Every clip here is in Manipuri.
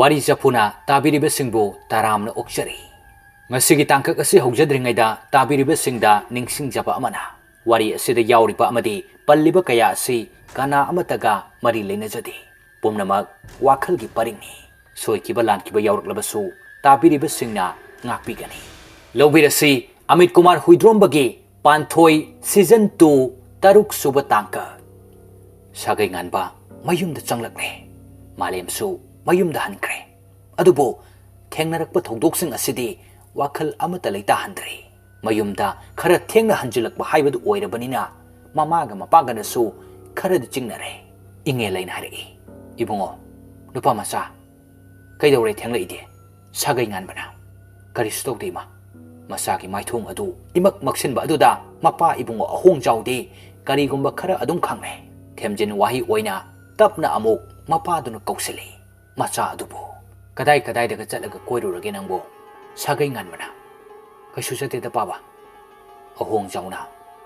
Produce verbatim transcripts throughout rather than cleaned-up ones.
ꯋꯥꯔꯤ ꯆꯐꯨꯅ ꯇꯥꯕꯤꯔꯤꯕꯁꯤꯡꯕꯨ ꯇꯔꯥꯝꯅ ꯑꯣꯛꯆꯔꯤ꯫ ꯉꯁꯤꯒꯤ ꯇꯥꯡꯀꯛ ꯑꯁꯤ ꯍꯧꯖꯗ꯭ꯔꯤꯉꯩꯗ ꯇꯥꯕꯤꯔꯤꯕꯁꯤꯡꯗ ꯅꯤꯡꯁꯤꯡꯖꯕ ꯑꯃꯅ, ꯋꯥꯔꯤ ꯑꯁꯤꯗ ꯌꯥꯎꯔꯤꯕ ꯑꯃꯗꯤ ꯄꯜꯂꯤꯕ ꯀꯌꯥ ꯑꯁꯤ ꯀꯅꯥ ꯑꯃꯠꯇꯒ ꯃꯔꯤ ꯂꯩꯅꯖꯗꯦ꯫ ꯄꯨꯝꯅꯃꯛ ꯋꯥꯈꯜꯒꯤ ꯄꯔꯤꯡꯅꯤ꯫ ꯁꯣꯏꯈꯤꯕ ꯂꯥꯟꯈꯤꯕ ꯌꯥꯎꯔꯛꯂꯕꯁꯨ ꯇꯥꯕꯤꯔꯤꯕꯁꯤꯡꯅ ꯉꯥꯛꯄꯤꯒꯅꯤ꯫ ꯂꯧꯕꯤꯔꯁꯤ ꯑꯃꯤꯠ ꯀꯨꯃꯥꯔ ꯍꯨꯏꯗ꯭ꯔꯣꯝꯕꯒꯤ ꯄꯥꯟꯊꯣꯏ season two ꯇꯔꯨꯛ ꯁꯨꯕ ꯇꯥꯡꯀꯛ꯫ ꯁꯥꯒꯩ ꯉꯥꯟꯕ ꯃꯌꯨꯝꯗ ꯆꯪꯂꯛꯂꯦ꯫ ꯃꯥꯂꯦꯝꯁꯨ ꯃꯌꯨꯝꯗ ꯍꯟꯈ꯭ꯔꯦ꯫ ꯑꯗꯨꯕꯨ ꯊꯦꯡꯅꯔꯛꯄ ꯊꯧꯗꯣꯛꯁꯤꯡ ꯑꯁꯤꯗꯤ ꯋꯥꯈꯜ ꯑꯃꯠꯇ ꯂꯩꯇꯥꯍꯟꯗ꯭ꯔꯦ꯫ ꯃꯌꯨꯝꯗ ꯈꯔ ꯊꯦꯡꯅ ꯍꯟꯖꯤꯜꯂꯛꯄ ꯍꯥꯏꯕꯗꯨ ꯑꯣꯏꯔꯕꯅꯤꯅ ꯃꯃꯥꯒ ꯃꯄꯥꯒꯅꯁꯨ ꯈꯔꯗꯤ ꯆꯤꯡꯅꯔꯦ꯫ ꯏꯉꯦꯜ ꯑꯩꯅ ꯍꯥꯏꯔꯛꯏ, "ꯏꯕꯨꯡꯉꯣ, ꯅꯨꯄꯥ ꯃꯆꯥ, ꯀꯩꯗꯧꯔꯦ ꯊꯦꯡꯂꯛꯏꯗꯤ?" ꯁꯥꯒꯩ ꯉꯥꯟꯕꯅ, "ꯀꯔꯤꯁꯨ ꯇꯧꯗꯦ ꯏꯃꯥ꯫ ꯃꯆꯥꯒꯤ ꯃꯥꯏꯊꯣꯡ ꯑꯗꯨ ꯏꯃꯛ ꯃꯛꯁꯤꯟꯕ ꯑꯗꯨꯗ ꯃꯄꯥ ꯏꯕꯨꯡꯉꯣ ꯑꯍꯣꯡꯖꯥꯎꯗꯤ ꯀꯔꯤꯒꯨꯝꯕ ꯈꯔ ꯑꯗꯨꯝ ꯈꯪꯂꯦ꯫" ꯊꯦꯝꯖꯤꯟ ꯋꯥꯍꯩ ꯑꯣꯏꯅ ꯇꯞꯅ ꯑꯃꯨꯛ ꯃꯄꯥꯗꯨꯅ ꯀꯧꯁꯤꯜꯂꯤ, "ꯃꯆꯥ ꯑꯗꯨꯕꯨ ꯀꯗꯥꯏ ꯀꯗꯥꯏꯗꯒ ꯆꯠꯂꯒ ꯀꯣꯏꯔꯨꯔꯒꯦ ꯅꯪꯕꯨ?" ꯁꯥꯒꯩ ꯉꯥꯟꯕꯅ, "ꯀꯩꯁꯨ ꯆꯠꯇꯦꯗ ꯄꯥꯕ꯫" ꯑꯍꯣꯡꯖꯥꯎꯅ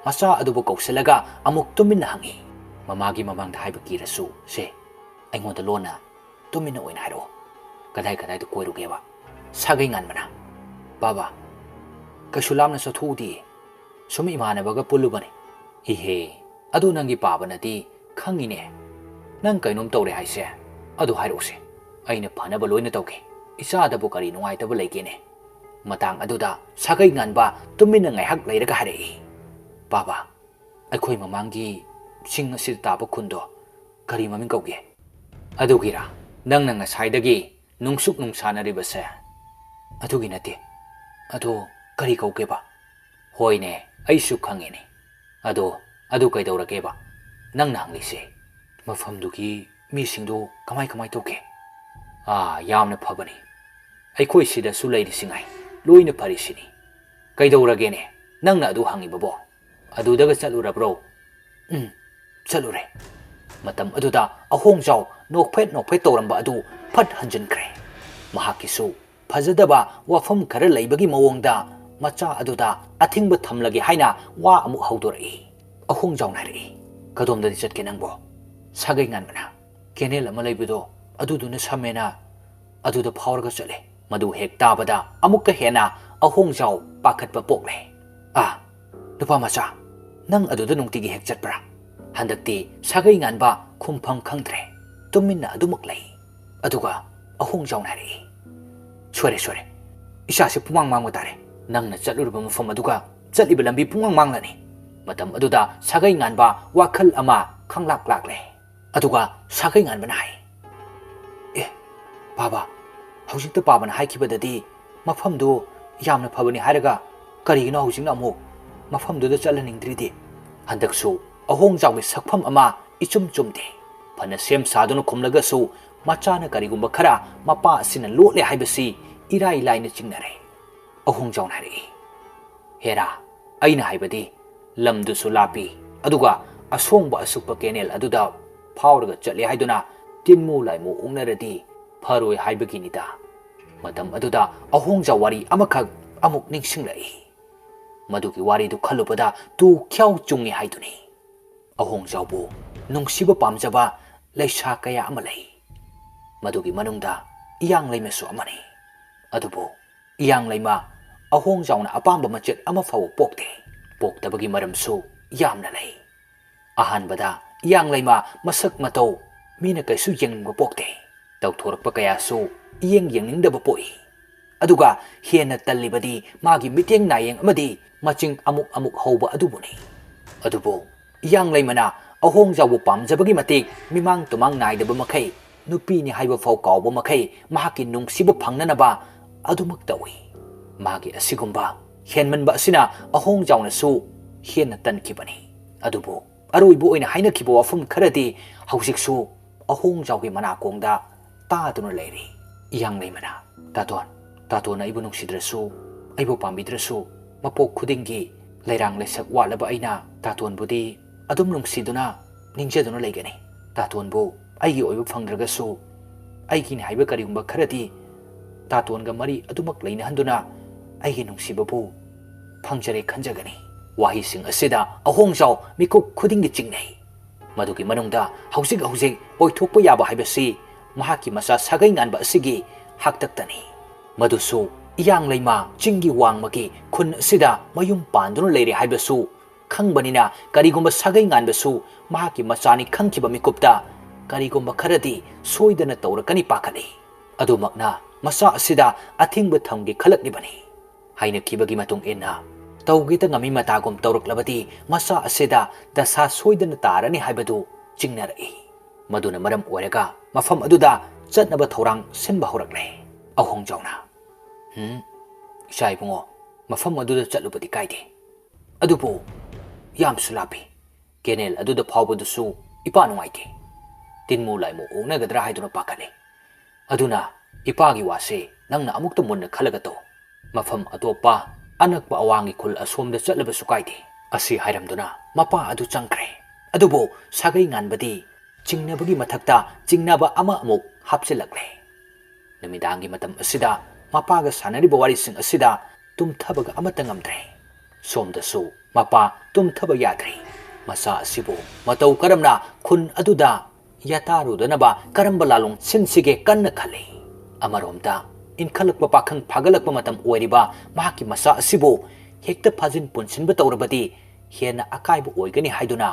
ꯃꯆꯥ ꯑꯗꯨꯕꯨ ꯀꯧꯁꯤꯜꯂꯒ ꯑꯃꯨꯛ ꯇꯨꯃꯤꯟꯅ ꯍꯪꯉꯤ꯫ ꯃꯃꯥꯒꯤ ꯃꯃꯥꯡꯗ ꯍꯥꯏꯕ ꯀꯤꯔꯁꯨ, ꯁꯦ, ꯑꯩꯉꯣꯟꯗ ꯂꯣꯟꯅ ꯇꯨꯃꯤꯟꯅ ꯑꯣꯏꯅ ꯍꯥꯏꯔꯛꯑꯣ꯫ ꯀꯗꯥꯏ ꯀꯗꯥꯏꯗ ꯀꯣꯏꯔꯨꯒꯦꯕ? ꯁꯥꯒꯩ ꯉꯥꯟꯕꯅ, "ꯄꯥꯕ, ꯀꯩꯁꯨ ꯂꯥꯞꯅ ꯆꯠꯊꯣꯛꯎꯗꯤꯌꯦ꯫ ꯁꯨꯝ ꯏꯃꯥꯟꯅꯕꯒ ꯄꯨꯜꯂꯨꯕꯅꯤ꯫" "ꯏꯍꯦ, ꯑꯗꯨ ꯅꯪꯒꯤ ꯄꯥꯕꯅꯗꯤ ꯈꯪꯉꯤꯅꯦ꯫ ꯅꯪ ꯀꯩꯅꯣꯝ ꯇꯧꯔꯦ ꯍꯥꯏꯁꯦ꯫ ꯑꯗꯨ ꯍꯥꯏꯔꯛꯎꯁꯦ꯫ ꯑꯩꯅ ꯐꯅꯕ ꯂꯣꯏꯅ ꯇꯧꯒꯦ꯫ ꯏꯆꯥꯗꯕꯨ ꯀꯔꯤ ꯅꯨꯡꯉꯥꯏꯇꯕ ꯂꯩꯒꯦꯅꯦ?" ꯃꯇꯥꯡ ꯑꯗꯨꯗ ꯁꯥꯒꯩ ꯉꯥꯟꯕ ꯇꯨꯃꯤꯟꯅ ꯉꯥꯏꯍꯥꯛ ꯂꯩꯔꯒ ꯍꯥꯏꯔꯛꯏ, "ꯄꯥꯕ, ꯑꯩꯈꯣꯏ ꯃꯃꯥꯡꯒꯤ ꯆꯤꯡ ꯑꯁꯤꯗ ꯇꯥꯕ ꯈꯨꯟꯗꯣ ꯀꯔꯤ ꯃꯃꯤꯡ ꯀꯧꯒꯦ?" "ꯑꯗꯨꯒꯤꯔꯥ ꯅꯪꯅ ꯉꯁꯥꯏꯗꯒꯤ ꯅꯨꯡꯁꯨꯛ ꯅꯨꯡꯁꯥꯅꯔꯤꯕꯁꯦ?" "ꯑꯗꯨꯒꯤ ꯅꯠꯇꯦ꯫ ꯑꯗꯣ ꯀꯔꯤ ꯀꯧꯒꯦꯕ?" "ꯍꯣꯏꯅꯦ, ꯑꯩꯁꯨ ꯈꯪꯉꯤꯅꯦ꯫ ꯑꯗꯣ, ꯑꯗꯨ ꯀꯩꯗꯧꯔꯒꯦꯕ ꯅꯪꯅ ꯍꯪꯂꯤꯁꯦ?" "ꯃꯐꯝꯗꯨꯒꯤ ꯃꯤꯁꯤꯡꯗꯣ ꯀꯃꯥꯏ ꯀꯃꯥꯏ ꯇꯧꯒꯦ?" "ꯑꯥ, ꯌꯥꯝꯅ ꯐꯕꯅꯤ꯫ ꯑꯩꯈꯣꯏ ꯁꯤꯗꯁꯨ ꯂꯩꯔꯤꯁꯤꯉꯥꯏ ꯂꯣꯏꯅ ꯐꯔꯤꯁꯤꯅꯤ꯫ ꯀꯩꯗꯧꯔꯒꯦꯅꯦ ꯅꯪꯅ ꯑꯗꯨ ꯍꯪꯉꯤꯕꯕꯣ? ꯑꯗꯨꯗꯒ ꯆꯠꯂꯨꯔꯕ꯭ꯔꯣ?" "ꯎꯝ, ꯆꯠꯂꯨꯔꯦ꯫" ꯃꯇꯝ ꯑꯗꯨꯗ ꯑꯍꯣꯡꯖꯥꯎ ꯅꯣꯛꯐꯦꯠ ꯅꯣꯛꯐꯦꯠ ꯇꯧꯔꯝꯕ ꯑꯗꯨ ꯐꯠ ꯍꯟꯖꯤꯟꯈ꯭ꯔꯦ꯫ ꯃꯍꯥꯛꯀꯤꯁꯨ ꯐꯖꯗꯕ ꯋꯥꯐꯝ ꯈꯔ ꯂꯩꯕꯒꯤ ꯃꯑꯣꯡꯗ ꯃꯆꯥ ꯑꯗꯨꯗ ꯑꯊꯤꯡꯕ ꯊꯝꯂꯒꯦ ꯍꯥꯏꯅ ꯋꯥ ꯑꯃꯨꯛ ꯍꯧꯗꯣꯔꯛꯏ꯫ ꯑꯍꯣꯡꯖꯥꯎꯅ ꯍꯥꯏꯔꯛꯏ, "ꯀꯗꯣꯝꯗꯗꯤ ꯆꯠꯀꯦ ꯅꯪꯕꯣ?" ꯁꯥꯒꯩ ꯉꯥꯟꯕꯅ, "ꯀꯦꯅꯦꯜ ꯑꯃ ꯂꯩꯕꯗꯣ ꯑꯗꯨꯗꯨꯅ ꯁꯝꯃꯦꯅ ꯑꯗꯨꯗ ꯐꯥꯎꯔꯒ ꯆꯠꯂꯦ꯫ ꯃꯗꯨ ꯍꯦꯛ ꯇꯥꯕꯗ ꯑꯃꯨꯛꯀ ꯍꯦꯟꯅ ꯑꯍꯣꯡꯖꯥꯎ ꯄꯥꯈꯠꯄ ꯄꯣꯛꯂꯦ꯫ "ꯑꯥ, ꯅꯨꯄꯥ ꯃꯆꯥ, ꯅꯪ ꯑꯗꯨꯗ ꯅꯨꯡꯇꯤꯒꯤ ꯍꯦꯛ ꯆꯠꯄ꯭ꯔꯥ? ꯍꯟꯗꯛꯇꯤ ꯁꯥꯒꯩ ꯉꯥꯟꯕ ꯈꯨꯝꯐꯝ ꯈꯪꯗ꯭ꯔꯦ꯫ ꯇꯨꯃꯤꯟꯅ ꯑꯗꯨꯃꯛ ꯂꯩ꯫" ꯑꯗꯨꯒ ꯑꯍꯣꯡꯖꯥꯎꯅ ꯍꯥꯏꯔꯛꯏ, "ꯁꯣꯏꯔꯦ, ꯁꯣꯏꯔꯦ꯫ ꯏꯁꯥꯁꯦ ꯄꯨꯡꯃꯥꯡ ꯃꯥꯡꯕ ꯇꯥꯔꯦ꯫ ꯅꯪꯅ ꯆꯠꯂꯨꯔꯕ ꯃꯐꯝ ꯑꯗꯨꯒ ꯆꯠꯂꯤꯕ ꯂꯝꯕꯤ ꯄꯨꯡꯃꯥꯡ ꯃꯥꯡꯂꯅꯤ꯫" ꯃꯇꯝ ꯑꯗꯨꯗ ꯁꯥꯒꯩ ꯉꯥꯟꯕ ꯋꯥꯈꯜ ꯑꯃ ꯈꯪꯂꯥꯛ ꯂꯥꯛꯂꯦ꯫ ꯑꯗꯨꯒ ꯁꯥꯒꯩ ꯉꯥꯟꯕꯅ ꯍꯥꯏ, "ꯑꯦ, ꯄꯥꯕ, ꯍꯧꯖꯤꯛꯇ ꯄꯥꯕꯅ ꯍꯥꯏꯈꯤꯕꯗꯗꯤ ꯃꯐꯝꯗꯨ ꯌꯥꯝꯅ ꯐꯕꯅꯤ ꯍꯥꯏꯔꯒ ꯀꯔꯤꯒꯤꯅꯣ ꯍꯧꯖꯤꯛꯅ ꯑꯃꯨꯛ ꯃꯐꯝꯗꯨꯗ ꯆꯠꯍꯟꯅꯤꯡꯗ꯭ꯔꯤꯗꯤ?" ꯍꯟꯗꯛꯁꯨ ꯑꯍꯣꯡꯖꯥꯎꯒꯤ ꯁꯛꯐꯝ ꯑꯃ ꯏꯆꯨꯝ ꯆꯨꯝꯗꯦ꯫ ꯐꯅ ꯁꯦꯝ ꯁꯥꯗꯨꯅ ꯈꯨꯝꯂꯒꯁꯨ ꯃꯆꯥꯅ ꯀꯔꯤꯒꯨꯝꯕ ꯈꯔ ꯃꯄꯥ ꯑꯁꯤꯅ ꯂꯣꯠꯂꯦ ꯍꯥꯏꯕꯁꯤ ꯏꯔꯥꯏ ꯂꯥꯏꯅ ꯆꯤꯡꯅꯔꯦ꯫ ꯑꯍꯣꯡꯖꯥꯎꯅ ꯍꯥꯏꯔꯛꯏ, "ꯍꯦꯔꯥ, ꯑꯩꯅ ꯍꯥꯏꯕꯗꯤ ꯂꯝꯗꯨꯁꯨ ꯂꯥꯞꯄꯤ, ꯑꯗꯨꯒ ꯑꯁꯣꯡꯕ ꯑꯁꯨꯛꯄ ꯀꯦꯅꯦꯜ ꯑꯗꯨꯗ ꯐꯥꯎꯔꯒ ꯆꯠꯂꯦ ꯍꯥꯏꯗꯨꯅ ꯇꯤꯟꯃꯨ ꯂꯥꯏꯃꯨ ꯑꯣꯛꯅꯔꯗꯤ ꯐꯔꯣꯏ ꯍꯥꯏꯕꯒꯤꯅꯤꯗ꯫" ꯃꯇꯝ ꯑꯗꯨꯗ ꯑꯍꯣꯡꯖꯥꯎ ꯋꯥꯔꯤ ꯑꯃꯈꯛ ꯑꯃꯨꯛ ꯅꯤꯡꯁꯤꯡꯂꯛꯏ꯫ ꯃꯗꯨꯒꯤ ꯋꯥꯔꯤꯗꯨ ꯈꯜꯂꯨꯕꯗ ꯇꯨ ꯈ꯭ꯌꯥꯎ ꯆꯨꯡꯉꯤ ꯍꯥꯏꯗꯨꯅꯤ꯫ ꯑꯍꯣꯡꯖꯥꯎꯕꯨ ꯅꯨꯡꯁꯤꯕ ꯄꯥꯝꯖꯕ ꯂꯩꯁꯥ ꯀꯌꯥ ꯑꯃ ꯂꯩ꯫ ꯃꯗꯨꯒꯤ ꯃꯅꯨꯡꯗ ꯏꯌꯥꯡꯂꯩꯃꯁꯨ ꯑꯃꯅꯤ꯫ ꯑꯗꯨꯕꯨ ꯏꯌꯥꯡꯂꯩꯃ ꯑꯍꯣꯡꯖꯥꯎꯅ ꯑꯄꯥꯝꯕ ꯃꯆꯦꯠ ꯑꯃ ꯐꯥꯎꯕ ꯄꯣꯛꯇꯦ꯫ ꯄꯣꯛꯇꯕꯒꯤ ꯃꯔꯝꯁꯨ ꯌꯥꯝꯅ ꯂꯩ꯫ ꯑꯍꯥꯟꯕꯗ ꯏꯌꯥꯡꯂꯩꯃ ꯃꯁꯛ ꯃꯇꯧ ꯃꯤꯅ ꯀꯩꯁꯨ ꯌꯦꯡꯅꯤꯡꯕ ꯄꯣꯛꯇꯦ꯫ ꯇꯧꯊꯣꯔꯛꯄ ꯀꯌꯥꯁꯨ ꯏꯌꯦꯡ ꯌꯦꯡꯅꯤꯡꯗꯕ ꯄꯣꯛꯏ꯫ ꯑꯗꯨꯒ ꯍꯦꯟꯅ ꯇꯜꯂꯤꯕꯗꯤ ꯃꯥꯒꯤ ꯃꯤꯠꯌꯦꯡ ꯅꯥꯌꯦꯡ ꯑꯃꯗꯤ ꯃꯆꯤꯡ ꯑꯃꯨꯛ ꯑꯃꯨꯛ ꯍꯧꯕ ꯑꯗꯨꯕꯨꯅꯤ꯫ ꯑꯗꯨꯕꯨ ꯏꯌꯥꯡꯂꯩꯃꯅ ꯑꯍꯣꯡꯖꯥꯎꯕꯨ ꯄꯥꯝꯖꯕꯒꯤ ꯃꯇꯤꯛ ꯃꯤꯃꯥꯡ ꯇꯨꯃꯥꯡ ꯅꯥꯏꯗꯕ ꯃꯈꯩ, ꯅꯨꯄꯤꯅꯤ ꯍꯥꯏꯕ ꯐꯥꯎ ꯀꯥꯎꯕ ꯃꯈꯩ ꯃꯍꯥꯛꯀꯤ ꯅꯨꯡꯁꯤꯕ ꯐꯪꯅꯅꯕ ꯑꯗꯨꯃꯛ ꯇꯧꯏ꯫ ꯃꯥꯒꯤ ꯑꯁꯤꯒꯨꯝꯕ ꯍꯦꯟꯃꯟꯕ ꯑꯁꯤꯅ ꯑꯍꯣꯡꯖꯥꯎꯅꯁꯨ ꯍꯦꯟꯅ ꯇꯟꯈꯤꯕꯅꯤ꯫ ꯑꯗꯨꯕꯨ ꯑꯔꯣꯏꯕ ꯑꯣꯏꯅ ꯍꯥꯏꯅꯈꯤꯕ ꯋꯥꯐꯝ ꯈꯔꯗꯤ ꯍꯧꯖꯤꯛꯁꯨ ꯑꯍꯣꯡꯖꯥꯎꯒꯤ ꯃꯅꯥꯀꯣꯡꯗ ꯇꯥꯗꯨꯅ ꯂꯩꯔꯤ꯫ ꯏꯌꯥꯡꯂꯩꯃꯅ, "ꯇꯥꯇꯣꯟ, ꯇꯥꯇꯣꯟꯅ ꯑꯩꯕꯨ ꯅꯨꯡꯁꯤꯗ꯭ꯔꯁꯨ, ꯑꯩꯕꯨ ꯄꯥꯝꯕꯤꯗ꯭ꯔꯁꯨ, ꯃꯄꯣꯛ ꯈꯨꯗꯤꯡꯒꯤ ꯂꯩꯔꯥꯡ ꯂꯩꯁꯛ ꯋꯥꯠꯂꯕ ꯑꯩꯅ ꯇꯥꯇꯣꯟꯕꯨꯗꯤ ꯑꯗꯨꯝ ꯅꯨꯡꯁꯤꯗꯨꯅ ꯅꯤꯡꯖꯗꯨꯅ ꯂꯩꯒꯅꯤ꯫ ꯇꯥꯇꯣꯟꯕꯨ ꯑꯩꯒꯤ ꯑꯣꯏꯕ ꯐꯪꯗ꯭ꯔꯒꯁꯨ, ꯑꯩꯒꯤꯅꯤ ꯍꯥꯏꯕ ꯀꯔꯤꯒꯨꯝꯕ ꯈꯔꯗꯤ ꯇꯥꯇꯣꯟꯒ ꯃꯔꯤ ꯑꯗꯨꯃꯛ ꯂꯩꯅꯍꯟꯗꯨꯅ ꯑꯩꯒꯤ ꯅꯨꯡꯁꯤꯕꯕꯨ ꯐꯪꯖꯔꯦ ꯈꯟꯖꯒꯅꯤ꯫" ꯋꯥꯍꯩꯁꯤꯡ ꯑꯁꯤꯗ ꯑꯍꯣꯡꯖꯥꯎ ꯃꯤꯀꯨꯞ ꯈꯨꯗꯤꯡꯒꯤ ꯆꯤꯡꯅꯩ꯫ ꯃꯗꯨꯒꯤ ꯃꯅꯨꯡꯗ ꯍꯧꯖꯤꯛ ꯍꯧꯖꯤꯛ ꯑꯣꯏꯊꯣꯛꯄ ꯌꯥꯕ ꯍꯥꯏꯕꯁꯤ ꯃꯍꯥꯛꯀꯤ ꯃꯆꯥ ꯁꯥꯒꯩ ꯉꯥꯟꯕ ꯑꯁꯤꯒꯤ ꯍꯥꯛꯇꯛꯇꯅꯤ꯫ ꯃꯗꯨꯁꯨ ꯏꯌꯥꯡ ꯂꯩꯃ ꯆꯤꯡꯒꯤ ꯋꯥꯡꯃꯒꯤ ꯈꯨꯟ ꯑꯁꯤꯗ ꯃꯌꯨꯝ ꯄꯥꯟꯗꯨꯅ ꯂꯩꯔꯦ ꯍꯥꯏꯕꯁꯨ ꯈꯪꯕꯅꯤꯅ, ꯀꯔꯤꯒꯨꯝꯕ ꯁꯥꯒꯩ ꯉꯥꯟꯕꯁꯨ ꯃꯍꯥꯛꯀꯤ ꯃꯆꯥꯅꯤ ꯈꯪꯈꯤꯕ ꯃꯤꯀꯨꯞꯇ ꯀꯔꯤꯒꯨꯝꯕ ꯈꯔꯗꯤ ꯁꯣꯏꯗꯅ ꯇꯧꯔꯛꯀꯅꯤ ꯄꯥꯈꯠꯂꯤ꯫ ꯑꯗꯨꯃꯛꯅ ꯃꯆꯥ ꯑꯁꯤꯗ ꯑꯊꯤꯡꯕ ꯊꯝꯒꯦ ꯈꯜꯂꯛꯂꯤꯕꯅꯤ꯫ ꯍꯥꯏꯅꯈꯤꯕꯒꯤ ꯃꯇꯨꯡ ꯏꯟꯅ, ꯇꯧꯒꯦꯇ ꯉꯝꯃꯤ ꯃꯇꯥꯒꯨꯝ ꯇꯧꯔꯛꯂꯕꯗꯤ ꯃꯆꯥ ꯑꯁꯤꯗ ꯗꯁꯥ ꯁꯣꯏꯗꯅ ꯇꯥꯔꯅꯤ ꯍꯥꯏꯕꯗꯨ ꯆꯤꯡꯅꯔꯛꯏ꯫ ꯃꯗꯨꯅ ꯃꯔꯝ ꯑꯣꯏꯔꯒ ꯃꯐꯝ ꯑꯗꯨꯗ ꯆꯠꯅꯕ ꯊꯧꯔꯥꯡ ꯁꯤꯟꯕ ꯍꯧꯔꯛꯂꯦ꯫ ꯑꯍꯣꯡꯖꯥꯎꯅ, "ꯍꯨꯝ, ꯏꯆꯥ ꯏꯕꯨꯡꯉꯣ, ꯃꯐꯝ ꯑꯗꯨꯗ ꯆꯠꯂꯨꯕꯗꯤ ꯀꯥꯏꯗꯦ꯫ ꯑꯗꯨꯕꯨ ꯌꯥꯝꯁꯨ ꯂꯥꯞꯄꯤ꯫ ꯀꯦꯅꯦꯜ ꯑꯗꯨꯗ ꯐꯥꯎꯕꯗꯨꯁꯨ ꯏꯄꯥ ꯅꯨꯡꯉꯥꯏꯇꯦ꯫ ꯇꯤꯟꯃꯨ ꯂꯥꯏꯃꯨ ꯑꯣꯛꯅꯒꯗ꯭ꯔꯥ ꯍꯥꯏꯗꯨꯅ ꯄꯥꯈꯠꯂꯦ꯫ ꯑꯗꯨꯅ ꯏꯄꯥꯒꯤ ꯋꯥꯁꯦ ꯅꯪꯅ ꯑꯃꯨꯛꯇ ꯃꯨꯟꯅ ꯈꯜꯂꯒ ꯇꯧ꯫ ꯃꯐꯝ ꯑꯇꯣꯞꯄ ꯑꯅꯛꯄ ꯑꯋꯥꯡꯒꯤ ꯈꯨꯜ ꯑꯁꯣꯝꯗ ꯆꯠꯂꯕꯁꯨ ꯀꯥꯏꯗꯦ"꯫ ꯑꯁꯤ ꯍꯥꯏꯔꯝꯗꯨꯅ ꯃꯄꯥ ꯑꯗꯨ ꯆꯪꯈ꯭ꯔꯦ꯫ ꯑꯗꯨꯕꯨ ꯁꯥꯒꯩ ꯉꯥꯟꯕꯗꯤ ꯆꯤꯡꯅꯕꯒꯤ ꯃꯊꯛꯇ ꯆꯤꯡꯅꯕ ꯑꯃ ꯑꯃꯨꯛ ꯍꯥꯞꯆꯤꯜꯂꯛꯂꯦ꯫ ꯅꯨꯃꯤꯗꯥꯡꯒꯤ ꯃꯇꯝ ꯑꯁꯤꯗ ꯃꯄꯥꯒ ꯁꯥꯟꯅꯔꯤꯕ ꯋꯥꯔꯤꯁꯤꯡ ꯑꯁꯤꯗ ꯇꯨꯝꯊꯕꯒ ꯑꯃꯠꯇ ꯉꯝꯗ꯭ꯔꯦ꯫ ꯁꯣꯝꯗꯁꯨ ꯃꯄꯥ ꯇꯨꯝꯊꯕ ꯌꯥꯗ꯭ꯔꯦ꯫ ꯃꯆꯥ ꯑꯁꯤꯕꯨ ꯃꯇꯧ ꯀꯔꯝꯅ ꯈꯨꯟ ꯑꯗꯨꯗ ꯌꯥꯇꯥꯔꯨꯗꯅꯕ ꯀꯔꯝꯕ ꯂꯥꯂꯣꯡ ꯁꯤꯟꯁꯤꯒꯦ ꯀꯟꯅ ꯈꯜꯂꯤ꯫ ꯑꯃꯔꯣꯝꯗ ꯏꯟꯈꯠꯂꯛꯄ ꯄꯥꯈꯪ ꯐꯥꯒꯠꯂꯛꯄ ꯃꯇꯝ ꯑꯣꯏꯔꯤꯕ ꯃꯍꯥꯛꯀꯤ ꯃꯆꯥ ꯑꯁꯤꯕꯨ ꯍꯦꯛꯇ ꯐꯥꯖꯤꯟ ꯄꯨꯟꯁꯤꯟꯕ ꯇꯧꯔꯕꯗꯤ ꯍꯦꯟꯅ ꯑꯀꯥꯏꯕ ꯑꯣꯏꯒꯅꯤ ꯍꯥꯏꯗꯨꯅ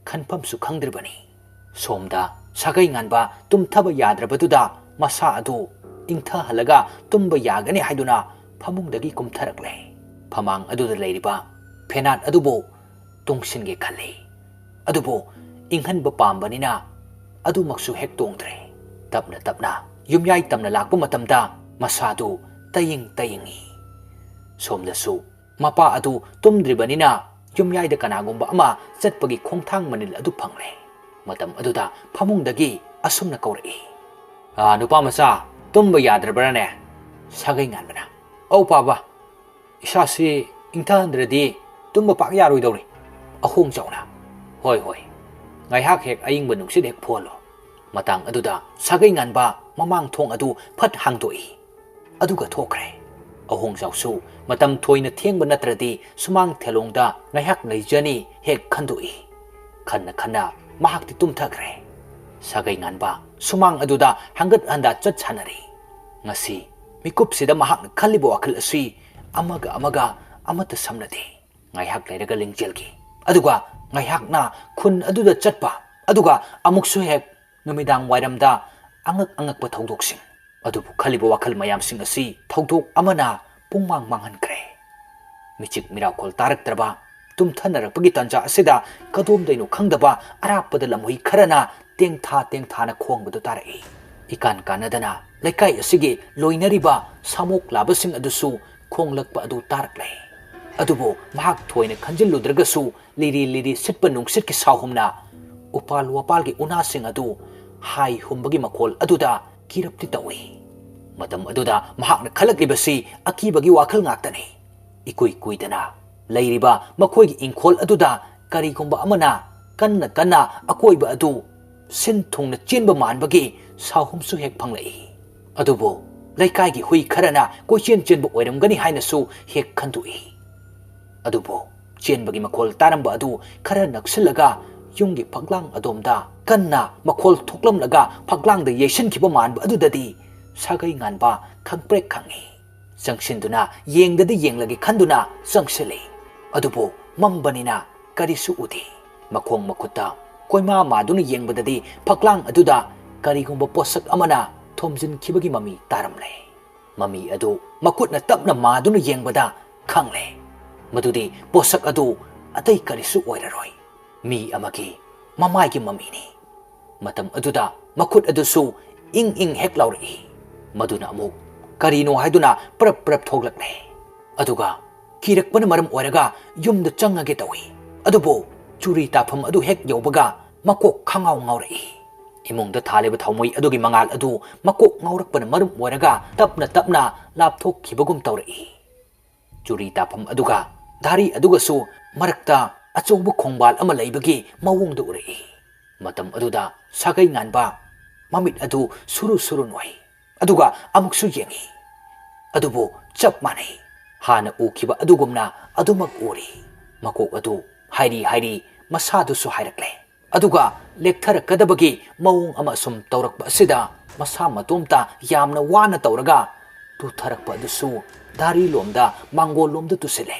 ꯈꯟꯐꯝꯁꯨ ꯈꯪꯗ꯭ꯔꯤꯕꯅꯤ꯫ ꯁꯣꯝꯗ ꯁꯥꯒꯩ ꯉꯥꯟꯕ ꯇꯨꯝꯊꯕ ꯌꯥꯗ꯭ꯔꯕꯗꯨꯗ ꯃꯁꯥ ꯑꯗꯨ ꯏꯪꯊꯍꯜꯂꯒ ꯇꯨꯝꯕ ꯌꯥꯒꯅꯤ ꯍꯥꯏꯗꯨꯅ ꯐꯃꯨꯡꯗꯒꯤ ꯀꯨꯝꯊꯔꯛꯂꯦ꯫ ꯐꯃꯥꯡ ꯑꯗꯨꯗ ꯂꯩꯔꯤꯕ ꯐꯦꯅꯥꯠ ꯑꯗꯨꯕꯨ ꯇꯣꯡꯁꯤꯟꯒꯦ ꯈꯜꯂꯤ꯫ ꯑꯗꯨꯕꯨ ꯏꯪꯍꯟꯕ ꯄꯥꯝꯕꯅꯤꯅ ꯑꯗꯨꯃꯛꯁꯨ ꯍꯦꯛ ꯇꯣꯡꯗ꯭ꯔꯦ꯫ ꯇꯞꯅ ꯇꯞꯅ ꯌꯨꯝꯌꯥꯏ ꯇꯝꯅ ꯂꯥꯛꯄ ꯃꯇꯝꯗ ꯃꯁꯥꯗꯨ ꯇꯌꯤꯡ ꯇꯌꯤꯡꯏ꯫ ꯁꯣꯝꯗꯁꯨ ꯃꯄꯥ ꯑꯗꯨ ꯇꯨꯝꯗ꯭ꯔꯤꯕꯅꯤꯅ ꯌꯨꯝꯌꯥꯏꯗ ꯀꯅꯥꯒꯨꯝꯕ ꯑꯃ ꯆꯠꯄꯒꯤ ꯈꯣꯡꯊꯥꯡ ꯃꯅꯤꯜ ꯑꯗꯨ ꯐꯪꯂꯦ꯫ ꯃꯇꯝ ꯑꯗꯨꯗ ꯐꯃꯨꯡꯗꯒꯤ ꯑꯁꯨꯝꯅ ꯀꯧꯔꯛꯏ, "ꯑꯥ, ꯅꯨꯄꯥ ꯃꯆꯥ, ꯇꯨꯝꯕ ꯌꯥꯗ꯭ꯔꯕ꯭ꯔꯥꯅꯦ?" ꯁꯥꯒꯩ ꯉꯥꯟꯕꯅ, "ꯑꯧ ꯄꯥꯕ, ꯏꯁꯥꯁꯤ ꯏꯪꯊꯍꯟꯗ꯭ꯔꯗꯤ ꯇꯨꯝꯕ ꯄꯥꯛ ꯌꯥꯔꯣꯏꯗꯧꯔꯤ꯫" ꯑꯍꯣꯡ ꯆꯥꯎꯅ, "ꯍꯣꯏ ꯍꯣꯏ, ꯉꯥꯏꯍꯥꯛ ꯍꯦꯛ ꯑꯏꯪꯕ ꯅꯨꯡꯁꯤꯠ ꯍꯦꯛ ꯐꯨꯍꯜꯂꯣ꯫" ꯃꯇꯥꯡ ꯑꯗꯨꯗ ꯁꯥꯒꯩ ꯉꯥꯟꯕ ꯃꯃꯥꯡ ꯊꯣꯡ ꯑꯗꯨ ꯐꯠ ꯍꯥꯡꯗꯣꯛꯏ꯫ ꯑꯗꯨꯒ ꯊꯣꯛꯈ꯭ꯔꯦ꯫ ꯑꯍꯣꯡꯖꯥꯎꯁꯨ ꯃꯇꯝ ꯊꯣꯏꯅ ꯊꯦꯡꯕ ꯅꯠꯇ꯭ꯔꯗꯤ ꯁꯨꯃꯥꯡ ꯊꯦꯂꯣꯡꯗ ꯉꯥꯏꯍꯥꯛ ꯂꯩꯖꯅꯤ ꯍꯦꯛ ꯈꯟꯗꯣꯛꯏ꯫ ꯈꯟꯅ ꯈꯟꯅ ꯃꯍꯥꯛꯇꯤ ꯇꯨꯝꯊꯈ꯭ꯔꯦ꯫ ꯁꯥꯒꯩ ꯉꯥꯟꯕ ꯁꯨꯃꯥꯡ ꯑꯗꯨꯗ ꯍꯪꯒꯠ ꯍꯟꯗ ꯆꯠ ꯁꯥꯟꯅꯔꯤ꯫ ꯉꯁꯤ ꯃꯤꯀꯨꯞꯁꯤꯗ ꯃꯍꯥꯛꯅ ꯈꯜꯂꯤꯕ ꯋꯥꯈꯜ ꯑꯁꯤ ꯑꯃꯒ ꯑꯃꯒ ꯑꯃꯠꯇ ꯁꯝꯅꯗꯦ꯫ ꯉꯥꯏꯍꯥꯛ ꯂꯩꯔꯒ ꯂꯤꯡꯖꯦꯜꯒꯤ, ꯑꯗꯨꯒ ꯉꯥꯏꯍꯥꯛꯅ ꯈꯨꯟ ꯑꯗꯨꯗ ꯆꯠꯄ, ꯑꯗꯨꯒ ꯑꯃꯨꯛꯁꯨ ꯍꯦꯛ ꯅꯨꯃꯤꯗꯥꯡ ꯋꯥꯏꯔꯝꯗ ꯑꯉꯛ ꯑꯉꯛꯄ ꯊꯧꯗꯣꯛꯁꯤꯡ꯫ ꯑꯗꯨꯕꯨ ꯈꯜꯂꯤꯕ ꯋꯥꯈꯜ ꯃꯌꯥꯝꯁꯤꯡ ꯑꯁꯤ ꯊꯧꯗꯣꯛ ꯑꯃꯅ ꯄꯨꯡꯃꯥꯡ ꯃꯥꯡꯍꯟꯈ꯭ꯔꯦ꯫ ꯃꯤꯆꯤꯛ ꯃꯤꯔꯥꯎꯈꯣꯜ ꯇꯥꯔꯛꯇ꯭ꯔꯕ, ꯇꯨꯝꯊꯅꯔꯛꯄꯒꯤ ꯇꯥꯟꯖꯥ ꯑꯁꯤꯗ ꯀꯗꯣꯝꯗꯩꯅꯣ ꯈꯪꯗꯕ ꯑꯔꯥꯞꯄꯗ ꯂꯝꯍꯨꯏ ꯈꯔꯅ ꯇꯦꯡꯊꯥ ꯇꯦꯡꯊꯥꯅ ꯈꯣꯡꯕꯗꯨ ꯇꯥꯔꯛꯏ꯫ ꯏꯀꯥꯟ ꯀꯥꯟꯅꯗꯅ ꯂꯩꯀꯥꯏ ꯑꯁꯤꯒꯤ ꯂꯣꯏꯅꯔꯤꯕ ꯁꯥꯃꯣꯛ ꯂꯥꯕꯁꯤꯡ ꯑꯗꯨꯁꯨ ꯈꯣꯡꯂꯛꯄ ꯑꯗꯨ ꯇꯥꯔꯛꯂꯦ꯫ ꯑꯗꯨꯕꯨ ꯃꯍꯥꯛ ꯊꯣꯏꯅ ꯈꯟꯖꯤꯜꯂꯨꯗ꯭ꯔꯒꯁꯨ ꯂꯤꯔꯤ ꯂꯤꯔꯤ ꯁꯤꯠꯄ ꯅꯨꯡꯁꯤꯠꯀꯤ ꯁꯥꯍꯨꯝꯅ ꯎꯄꯥꯜ ꯋꯥꯄꯥꯜꯒꯤ ꯎꯅꯥꯁꯤꯡ ꯑꯗꯨ ꯍꯥꯏ ꯍꯨꯝꯕꯒꯤ ꯃꯈꯣꯜ ꯑꯗꯨꯗ ꯀꯤꯔꯞꯇꯤ ꯇꯧꯏ꯫ ꯃꯇꯝ ꯑꯗꯨꯗ ꯃꯍꯥꯛꯅ ꯈꯜꯂꯛꯂꯤꯕꯁꯤ ꯑꯀꯤꯕꯒꯤ ꯋꯥꯈꯜ ꯉꯥꯛꯇꯅꯤ꯫ ꯏꯀꯨꯏ ꯀꯨꯏꯗꯅ ꯂꯩꯔꯤꯕ ꯃꯈꯣꯏꯒꯤ ꯏꯪꯈꯣꯜ ꯑꯗꯨꯗ ꯀꯔꯤꯒꯨꯝꯕ ꯑꯃꯅ ꯀꯟꯅ ꯀꯟꯅ ꯑꯀꯣꯏꯕ ꯑꯗꯨ ꯁꯤꯟ ꯊꯨꯡꯅ ꯆꯦꯟꯕ ꯃꯥꯟꯕꯒꯤ ꯁꯥꯍꯨꯝꯁꯨ ꯍꯦꯛ ꯐꯪꯂꯛꯏ꯫ ꯑꯗꯨꯕꯨ ꯂꯩꯀꯥꯏꯒꯤ ꯍꯨꯏ ꯈꯔꯅ ꯀꯣꯏꯆꯦꯟ ꯆꯦꯟꯕ ꯑꯣꯏꯔꯝꯒꯅꯤ ꯍꯥꯏꯅꯁꯨ ꯍꯦꯛ ꯈꯟꯗꯣꯛꯏ꯫ ꯑꯗꯨꯕꯨ ꯆꯦꯟꯕꯒꯤ ꯃꯈꯣꯜ ꯇꯥꯔꯝꯕ ꯑꯗꯨ ꯈꯔ ꯅꯛꯁꯤꯜꯂꯒ ꯌꯨꯝꯒꯤ ꯐꯛꯂꯥꯡ ꯑꯗꯣꯝꯗ ꯀꯟꯅ ꯃꯈꯣꯜ ꯊꯣꯛꯂꯝꯂꯒ ꯐꯛꯂꯥꯡꯗ ꯌꯩꯁꯤꯟꯈꯤꯕ ꯃꯥꯟꯕ ꯑꯗꯨꯗꯗꯤ ꯁꯥꯒꯩ ꯉꯥꯟꯕ ꯈꯪꯄ꯭ꯔꯦꯛ ꯈꯪꯏ꯫ ꯆꯪꯁꯤꯟꯗꯨꯅ ꯌꯦꯡꯗꯗꯤ ꯌꯦꯡꯂꯒꯦ ꯈꯟꯗꯨꯅ ꯆꯪꯁꯤꯜꯂꯤ꯫ ꯑꯗꯨꯕꯨ ꯃꯝꯕꯅꯤꯅ ꯀꯔꯤꯁꯨ ꯎꯗꯦ꯫ ꯃꯈꯣꯡ ꯃꯈꯨꯠꯇ ꯀꯣꯏꯃꯥ ꯃꯥꯗꯨꯅ ꯌꯦꯡꯕꯗꯗꯤ ꯐꯛꯂꯥꯡ ꯑꯗꯨꯗ ꯀꯔꯤꯒꯨꯝꯕ ꯄꯣꯠꯁꯛ ꯑꯃꯅ ꯊꯣꯝꯖꯤꯟꯈꯤꯕꯒꯤ ꯃꯃꯤ ꯇꯥꯔꯝꯂꯦ꯫ ꯃꯃꯤ ꯑꯗꯨ ꯃꯈꯨꯠꯅ ꯇꯞꯅ ꯃꯥꯗꯨꯅ ꯌꯦꯡꯕꯗ ꯈꯪꯂꯦ, ꯃꯗꯨꯗꯤ ꯄꯣꯠꯁꯛ ꯑꯗꯨ ꯑꯇꯩ ꯀꯔꯤꯁꯨ ꯑꯣꯏꯔꯔꯣꯏ, ꯃꯤ ꯑꯃꯒꯤ ꯃꯃꯥꯏꯒꯤ ꯃꯃꯤꯅꯤ꯫ ꯃꯇꯝ ꯑꯗꯨꯗ ꯃꯈꯨꯠ ꯑꯗꯨꯁꯨ ꯏꯪ ꯏꯪ ꯍꯦꯛ ꯂꯥꯎꯔꯛꯏ꯫ ꯃꯗꯨꯅ ꯑꯃꯨꯛ ꯀꯔꯤꯅꯣ ꯍꯥꯏꯗꯨꯅ ꯄ꯭ꯔꯞ ꯄ꯭ꯔꯞ ꯊꯣꯛꯂꯛꯂꯦ꯫ ꯑꯗꯨꯒ ꯀꯤꯔꯛꯄꯅ ꯃꯔꯝ ꯑꯣꯏꯔꯒ ꯌꯨꯝꯗ ꯆꯪꯉꯒꯦ ꯇꯧꯏ꯫ ꯑꯗꯨꯕꯨ ꯆꯨꯔꯤ ꯇꯥꯐꯝ ꯑꯗꯨ ꯍꯦꯛ ꯌꯧꯕꯒ ꯃꯀꯣꯛ ꯈꯪꯉꯥꯎ ꯉꯥꯎꯔꯛꯏ꯫ ꯏꯃꯨꯡꯗ ꯊꯥꯜꯂꯤꯕ ꯊꯥꯎꯃꯩ ꯑꯗꯨꯒꯤ ꯃꯉꯥꯜ ꯑꯗꯨ ꯃꯀꯣꯛ ꯉꯥꯎꯔꯛꯄꯅ ꯃꯔꯝ ꯑꯣꯏꯔꯒ ꯇꯞꯅ ꯇꯞꯅ ꯂꯥꯞꯊꯣꯛꯈꯤꯕꯒꯨꯝ ꯇꯧꯔꯛꯏ꯫ ꯆꯨꯔꯤ ꯇꯥꯐꯝ ꯑꯗꯨꯒ ꯙꯥꯔꯤ ꯑꯗꯨꯒꯁꯨ ꯃꯔꯛꯇ ꯑꯆꯧꯕ ꯈꯣꯡꯕꯥꯜ ꯑꯃ ꯂꯩꯕꯒꯤ ꯃꯑꯣꯡꯗ ꯎꯔꯛꯏ꯫ ꯃꯇꯝ ꯑꯗꯨꯗ ꯁꯥꯒꯩ ꯉꯥꯟꯕ ꯃꯃꯤꯠ ꯑꯗꯨ ꯁꯨꯔꯨ ꯁꯨꯔꯨ ꯅꯣꯏ꯫ ꯑꯗꯨꯒ ꯑꯃꯨꯛꯁꯨ ꯌꯦꯡꯏ꯫ ꯑꯗꯨꯕꯨ ꯆꯞ ꯃꯥꯟꯅꯩ꯫ ꯍꯥꯟꯅ ꯎꯈꯤꯕ ꯑꯗꯨꯒꯨꯝꯅ ꯑꯗꯨꯃꯛ ꯎꯔꯤ꯫ ꯃꯀꯣꯛ ꯑꯗꯨ ꯍꯥꯏꯔꯤ ꯍꯥꯏꯔꯤ ꯃꯁꯥꯗꯨꯁꯨ ꯍꯥꯏꯔꯛꯂꯦ꯫ ꯑꯗꯨꯒ ꯂꯦꯛꯊꯔꯛꯀꯗꯕꯒꯤ ꯃꯑꯣꯡ ꯑꯃ ꯁꯨꯝ ꯇꯧꯔꯛꯄ ꯑꯁꯤꯗ ꯃꯁꯥ ꯃꯇꯣꯝꯇ ꯌꯥꯝꯅ ꯋꯥꯅ ꯇꯧꯔꯒ ꯇꯨꯊꯔꯛꯄ ꯑꯗꯨꯁꯨ ꯙꯥꯔꯤ ꯂꯣꯝꯗ, ꯃꯥꯡꯒꯣꯜ ꯂꯣꯝꯗ ꯇꯨꯁꯤꯜꯂꯦ꯫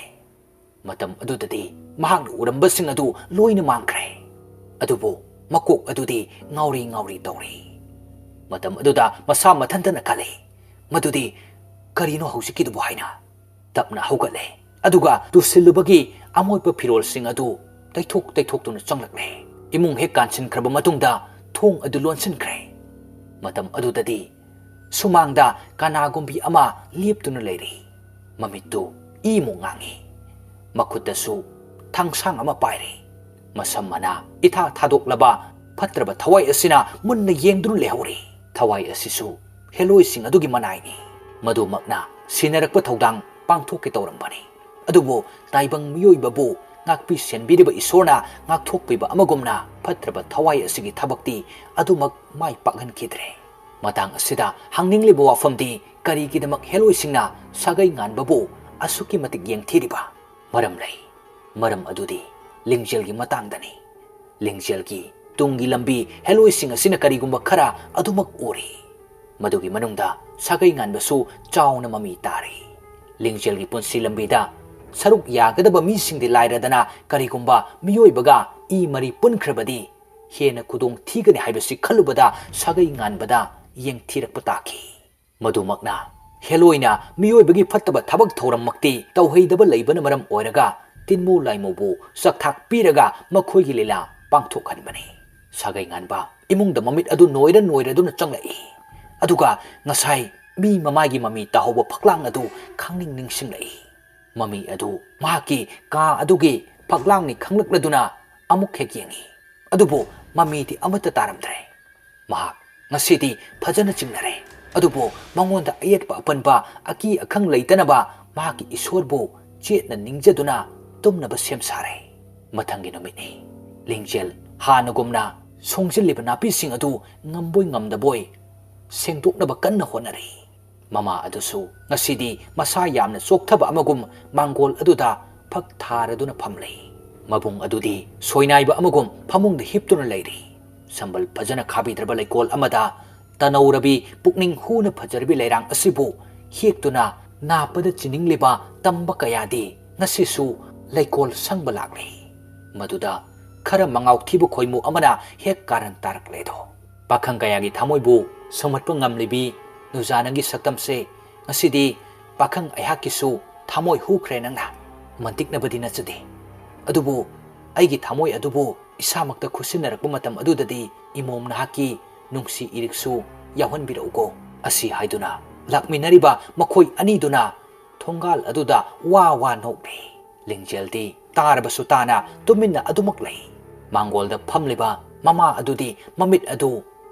ꯃꯇꯝ ꯑꯗꯨꯗꯗꯤ ꯃꯍꯥꯛꯅ ꯎꯔꯝꯕꯁꯤꯡ ꯑꯗꯨ ꯂꯣꯏꯅ ꯃꯥꯡꯈ꯭ꯔꯦ꯫ ꯑꯗꯨꯕꯨ ꯃꯀꯣꯛ ꯑꯗꯨꯗꯤ ꯉꯥꯎꯔꯤ ꯉꯥꯎꯔꯤ ꯇꯧꯔꯤ꯫ ꯃꯇꯝ ꯑꯗꯨꯗ ꯃꯁꯥ ꯃꯊꯟꯇꯅ ꯈꯜꯂꯤ, "ꯃꯗꯨꯗꯤ ꯀꯔꯤꯅꯣ ꯍꯧꯖꯤꯛꯀꯤꯗꯨꯕꯨ?" ꯍꯥꯏꯅ꯫ ꯇꯞꯅ ꯍꯧꯒꯠꯂꯦ꯫ ꯑꯗꯨꯒ ꯇꯨꯁꯤꯜꯂꯨꯕꯒꯤ ꯑꯃꯣꯠꯄ ꯐꯤꯔꯣꯜꯁꯤꯡ ꯑꯗꯨ ꯇꯩꯊꯣꯛ ꯇꯩꯊꯣꯛꯇꯨꯅ ꯆꯪꯂꯛꯂꯦ꯫ ꯏꯃꯨꯡ ꯍꯦꯛ ꯀꯥꯟꯁꯤꯟꯈ꯭ꯔꯕ ꯃꯇꯨꯡꯗ ꯊꯣꯡ ꯑꯗꯨ ꯂꯣꯟꯁꯤꯟꯈ꯭ꯔꯦ꯫ ꯃꯇꯝ ꯑꯗꯨꯗꯗꯤ ꯁꯨꯃꯥꯡꯗ ꯀꯅꯥꯒꯨꯝꯕꯤ ꯑꯃ ꯂꯦꯞꯇꯨꯅ ꯂꯩꯔꯤ꯫ ꯃꯃꯤꯠꯇꯨ ꯏꯃꯨꯛ ꯉꯥꯡꯉꯤ꯫ ꯃꯈꯨꯠꯇꯁꯨ ꯊꯥꯡꯁꯥꯡ ꯑꯃ ꯄꯥꯏꯔꯤ꯫ ꯃꯁꯝ ꯃꯅꯥ ꯏꯊꯥ ꯊꯥꯗꯣꯛꯂꯕ ꯐꯠꯇ꯭ꯔꯕ ꯊꯋꯥꯏ ꯑꯁꯤꯅ ꯃꯨꯟꯅ ꯌꯦꯡꯗꯨꯅ ꯂꯩꯍꯧꯔꯤ꯫ ꯊꯋꯥꯏ ꯑꯁꯤꯁꯨ ꯍꯦꯂꯣꯏꯁꯤꯡ ꯑꯗꯨꯒꯤ ꯃꯅꯥꯏꯅꯤ꯫ ꯃꯗꯨꯃꯛꯅ ꯁꯤꯟꯅꯔꯛꯄ ꯊꯧꯗꯥꯡ ꯄꯥꯡꯊꯣꯛꯀꯦ ꯇꯧꯔꯝꯕꯅꯤ꯫ ꯑꯗꯨꯕꯨ ꯇꯥꯏꯕꯪ ꯃꯤꯑꯣꯏꯕꯕꯨ ꯉꯥꯛꯄꯤ ꯁꯦꯟꯕꯤꯔꯤꯕ ꯏꯁꯣꯔꯅ ꯉꯥꯛꯊꯣꯛꯄꯤꯕ ꯑꯃꯒꯨꯝꯅ ꯐꯠꯇ꯭ꯔꯕ ꯊꯋꯥꯏ ꯑꯁꯤꯒꯤ ꯊꯕꯛꯇꯤ ꯑꯗꯨꯃꯛ ꯃꯥꯏ ꯄꯥꯛꯍꯟꯈꯤꯗ꯭ꯔꯦ꯫ ꯃꯇꯥꯡ ꯑꯁꯤꯗ ꯍꯪꯅꯤꯡꯂꯤꯕ ꯋꯥꯐꯝꯗꯤ, ꯀꯔꯤꯒꯤꯗꯃꯛ ꯍꯦꯂꯣꯏꯁꯤꯡꯅ ꯁꯥꯒꯩ ꯉꯥꯟꯕꯕꯨ ꯑꯁꯨꯛꯀꯤ ꯃꯇꯤꯛ ꯌꯦꯡꯊꯤꯔꯤꯕ? ꯃꯔꯝ ꯂꯩ꯫ ꯃꯔꯝ ꯑꯗꯨꯗꯤ ꯂꯤꯡꯖꯦꯜꯒꯤ ꯃꯇꯥꯡꯗꯅꯤ꯫ ꯂꯤꯡꯖꯦꯜꯒꯤ ꯇꯨꯡꯒꯤ ꯂꯝꯕꯤ ꯍꯦꯂꯣꯏꯁꯤꯡ ꯑꯁꯤꯅ ꯀꯔꯤꯒꯨꯝꯕ ꯈꯔ ꯑꯗꯨꯃꯛ ꯎꯔꯤ꯫ ꯃꯗꯨꯒꯤ ꯃꯅꯨꯡꯗ ꯁꯥꯒꯩ ꯉꯥꯟꯕꯁꯨ ꯆꯥꯎꯅ ꯃꯃꯤ ꯇꯥꯔꯤ꯫ ꯂꯤꯡꯖꯦꯜꯒꯤ ꯄꯨꯟꯁꯤ ꯂꯝꯕꯤꯗ ꯁꯔꯨꯛ ꯌꯥꯒꯗꯕ ꯃꯤꯁꯤꯡꯗꯤ ꯂꯥꯏꯔꯗꯅ, ꯀꯔꯤꯒꯨꯝꯕ ꯃꯤꯑꯣꯏꯕꯒ ꯏ ꯃꯔꯤ ꯄꯨꯟꯈ꯭ꯔꯕꯗꯤ ꯍꯦꯟꯅ ꯈꯨꯗꯣꯡ ꯊꯤꯒꯅꯤ ꯍꯥꯏꯕꯁꯤ ꯈꯜꯂꯨꯕꯗ ꯁꯥꯒꯩ ꯉꯥꯟꯕꯗ ꯌꯦꯡꯊꯤꯔꯛꯄ ꯇꯥꯈꯤ꯫ ꯃꯗꯨꯃꯛꯅ ꯍꯦꯂꯣꯏꯅ ꯃꯤꯑꯣꯏꯕꯒꯤ ꯐꯠꯇꯕ ꯊꯕꯛ ꯊꯧꯔꯝꯃꯛꯇꯤ ꯇꯧꯍꯩꯗꯕ ꯂꯩꯕꯅ ꯃꯔꯝ ꯑꯣꯏꯔꯒ, ꯇꯤꯟꯃꯨ ꯂꯥꯏꯃꯨꯕꯨ ꯆꯥꯛꯊꯥꯛ ꯄꯤꯔꯒ ꯃꯈꯣꯏꯒꯤ ꯂꯤꯂꯥ ꯄꯥꯡꯊꯣꯛꯍꯟꯕꯅꯤ꯫ ꯁꯥꯒꯩ ꯉꯥꯟꯕ ꯏꯃꯨꯡꯗ ꯃꯃꯤꯠ ꯑꯗꯨ ꯅꯣꯏꯔ ꯅꯣꯏꯔꯗꯨꯅ ꯆꯪꯂꯛꯏ꯫ ꯑꯗꯨꯒ ꯉꯁꯥꯏ ꯃꯤ ꯃꯃꯥꯏꯒꯤ ꯃꯃꯤ ꯇꯥꯍꯧꯕ ꯐꯛꯂꯥꯡ ꯑꯗꯨ ꯈꯪꯅꯤꯡ ꯅꯤꯡꯁꯤꯡꯂꯛꯏ꯫ ꯃꯃꯤ ꯑꯗꯨ ꯃꯍꯥꯛꯀꯤ ꯀꯥ ꯑꯗꯨꯒꯤ ꯐꯛꯂꯥꯡꯅꯤ ꯈꯪꯂꯛꯂꯗꯨꯅ ꯑꯃꯨꯛ ꯍꯦꯛ ꯌꯦꯡꯉꯤ꯫ ꯑꯗꯨꯕꯨ ꯃꯃꯤꯗꯤ ꯑꯃꯠꯇ ꯇꯥꯔꯝꯗ꯭ꯔꯦ꯫ ꯃꯍꯥꯛ ꯉꯁꯤꯗꯤ ꯐꯖꯅ ꯆꯤꯡꯅꯔꯦ꯫ ꯑꯗꯨꯕꯨ ꯃꯉꯣꯟꯗ ꯑꯌꯦꯠꯄ ꯑꯄꯟꯕ, ꯑꯀꯤ ꯑꯈꯪ ꯂꯩꯇꯅꯕ ꯃꯍꯥꯛꯀꯤ ꯏꯁꯣꯔꯕꯨ ꯆꯦꯠꯅ ꯅꯤꯡꯖꯗꯨꯅ ꯇꯨꯝꯅꯕ ꯁꯦꯝ ꯁꯥꯔꯦ꯫ ꯃꯊꯪꯒꯤ ꯅꯨꯃꯤꯠꯅꯤ꯫ ꯂꯤꯡꯖꯦꯜ ꯍꯥꯟꯅꯒꯨꯝꯅ ꯁꯣꯡꯖꯤꯜꯂꯤꯕ ꯅꯥꯄꯤꯁꯤꯡ ꯑꯗꯨ ꯉꯝꯕꯣꯏ ꯉꯝꯗꯕꯣꯏ ꯁꯦꯡꯗꯣꯛꯅꯕ ꯀꯟꯅ ꯍꯣꯠꯅꯔꯤ꯫ ꯃꯃꯥ ꯑꯗꯨꯁꯨ ꯉꯁꯤꯗꯤ ꯃꯁꯥ ꯌꯥꯝꯅ ꯆꯣꯛꯊꯕ ꯑꯃꯒꯨꯝ ꯃꯥꯡꯒꯣꯜ ꯑꯗꯨꯗ ꯐꯛ ꯊꯥꯔꯗꯨꯅ ꯐꯝꯂꯤ꯫ ꯃꯕꯨꯡ ꯑꯗꯨꯗꯤ ꯁꯣꯏꯅꯥꯏꯕ ꯑꯃꯒꯨꯝ ꯐꯃꯨꯡꯗ ꯍꯤꯞꯇꯨꯅ ꯂꯩꯔꯤ꯫ ꯁꯝꯕꯜ ꯐꯖꯅ ꯈꯥꯕꯤꯗ꯭ꯔꯕ ꯂꯩꯀꯣꯜ ꯑꯃꯗ ꯇꯅꯧꯔꯕꯤ ꯄꯨꯛꯅꯤꯡ ꯍꯨꯅ ꯐꯖꯔꯕꯤ ꯂꯩꯔꯥꯡ ꯑꯁꯤꯕꯨ ꯍꯦꯛꯇꯨꯅ ꯅꯥꯞꯄꯗ ꯆꯤꯅꯤꯡꯂꯤꯕ ꯇꯝꯕ ꯀꯌꯥꯗꯤ ꯉꯁꯤꯁꯨ ꯂꯩꯀꯣꯜ ꯁꯪꯕ ꯂꯥꯛꯂꯤ꯫ ꯃꯗꯨꯗ ꯈꯔ ꯃꯉꯥꯎ ꯊꯤꯕ ꯈꯣꯏꯃꯨ ꯑꯃꯅ ꯍꯦꯛ ꯀꯥꯔꯟ ꯇꯥꯔꯛꯂꯦꯗꯣ꯫ ꯄꯥꯈꯪ ꯀꯌꯥꯒꯤ ꯊꯃꯣꯏꯕꯨ ꯁꯨꯝꯍꯠꯄ ꯉꯝꯂꯤꯕꯤ ꯅꯨꯖꯥ ꯅꯪꯒꯤ ꯁꯛꯇꯝꯁꯦ ꯉꯁꯤꯗꯤ ꯄꯥꯈꯪ ꯑꯩꯍꯥꯛꯀꯤꯁꯨ ꯊꯃꯣꯏ ꯍꯨꯈ꯭ꯔꯦ ꯅꯪꯅ꯫ ꯃꯟꯇꯤꯛꯅꯕꯗꯤ ꯅꯠꯆꯗꯦ꯫ ꯑꯗꯨꯕꯨ ꯑꯩꯒꯤ ꯊꯃꯣꯏ ꯑꯗꯨꯕꯨ ꯏꯁꯥꯃꯛꯇ ꯈꯨꯠꯁꯤꯟꯅꯔꯛꯄ ꯃꯇꯝ ꯑꯗꯨꯗꯗꯤ ꯏꯃꯣꯝ ꯅꯍꯥꯛꯀꯤ ꯅꯨꯡꯁꯤ ꯏꯔꯤꯛꯁꯨ ꯌꯥꯎꯍꯟꯕꯤꯔꯛꯎꯀꯣ꯫ ꯑꯁꯤ ꯍꯥꯏꯗꯨꯅ ꯂꯥꯛꯃꯤꯟꯅꯔꯤꯕ ꯃꯈꯣꯏ ꯑꯅꯤꯗꯨꯅ ꯊꯣꯡꯒꯥꯜ ꯑꯗꯨꯗ ꯋꯥ ꯋꯥ ꯅꯣꯛꯂꯤ꯫ ꯂꯤꯡꯖꯦꯜꯗꯤ ꯇꯥꯔꯕꯁꯨ ꯇꯥꯅ ꯇꯨꯃꯤꯟꯅ ꯑꯗꯨꯃꯛ ꯂꯩ꯫ ꯃꯥꯡꯒꯣꯜꯗ ꯐꯝꯂꯤꯕ ꯃꯃꯥ ꯑꯗꯨꯗꯤ ꯃꯃꯤꯠ ꯑꯗꯨ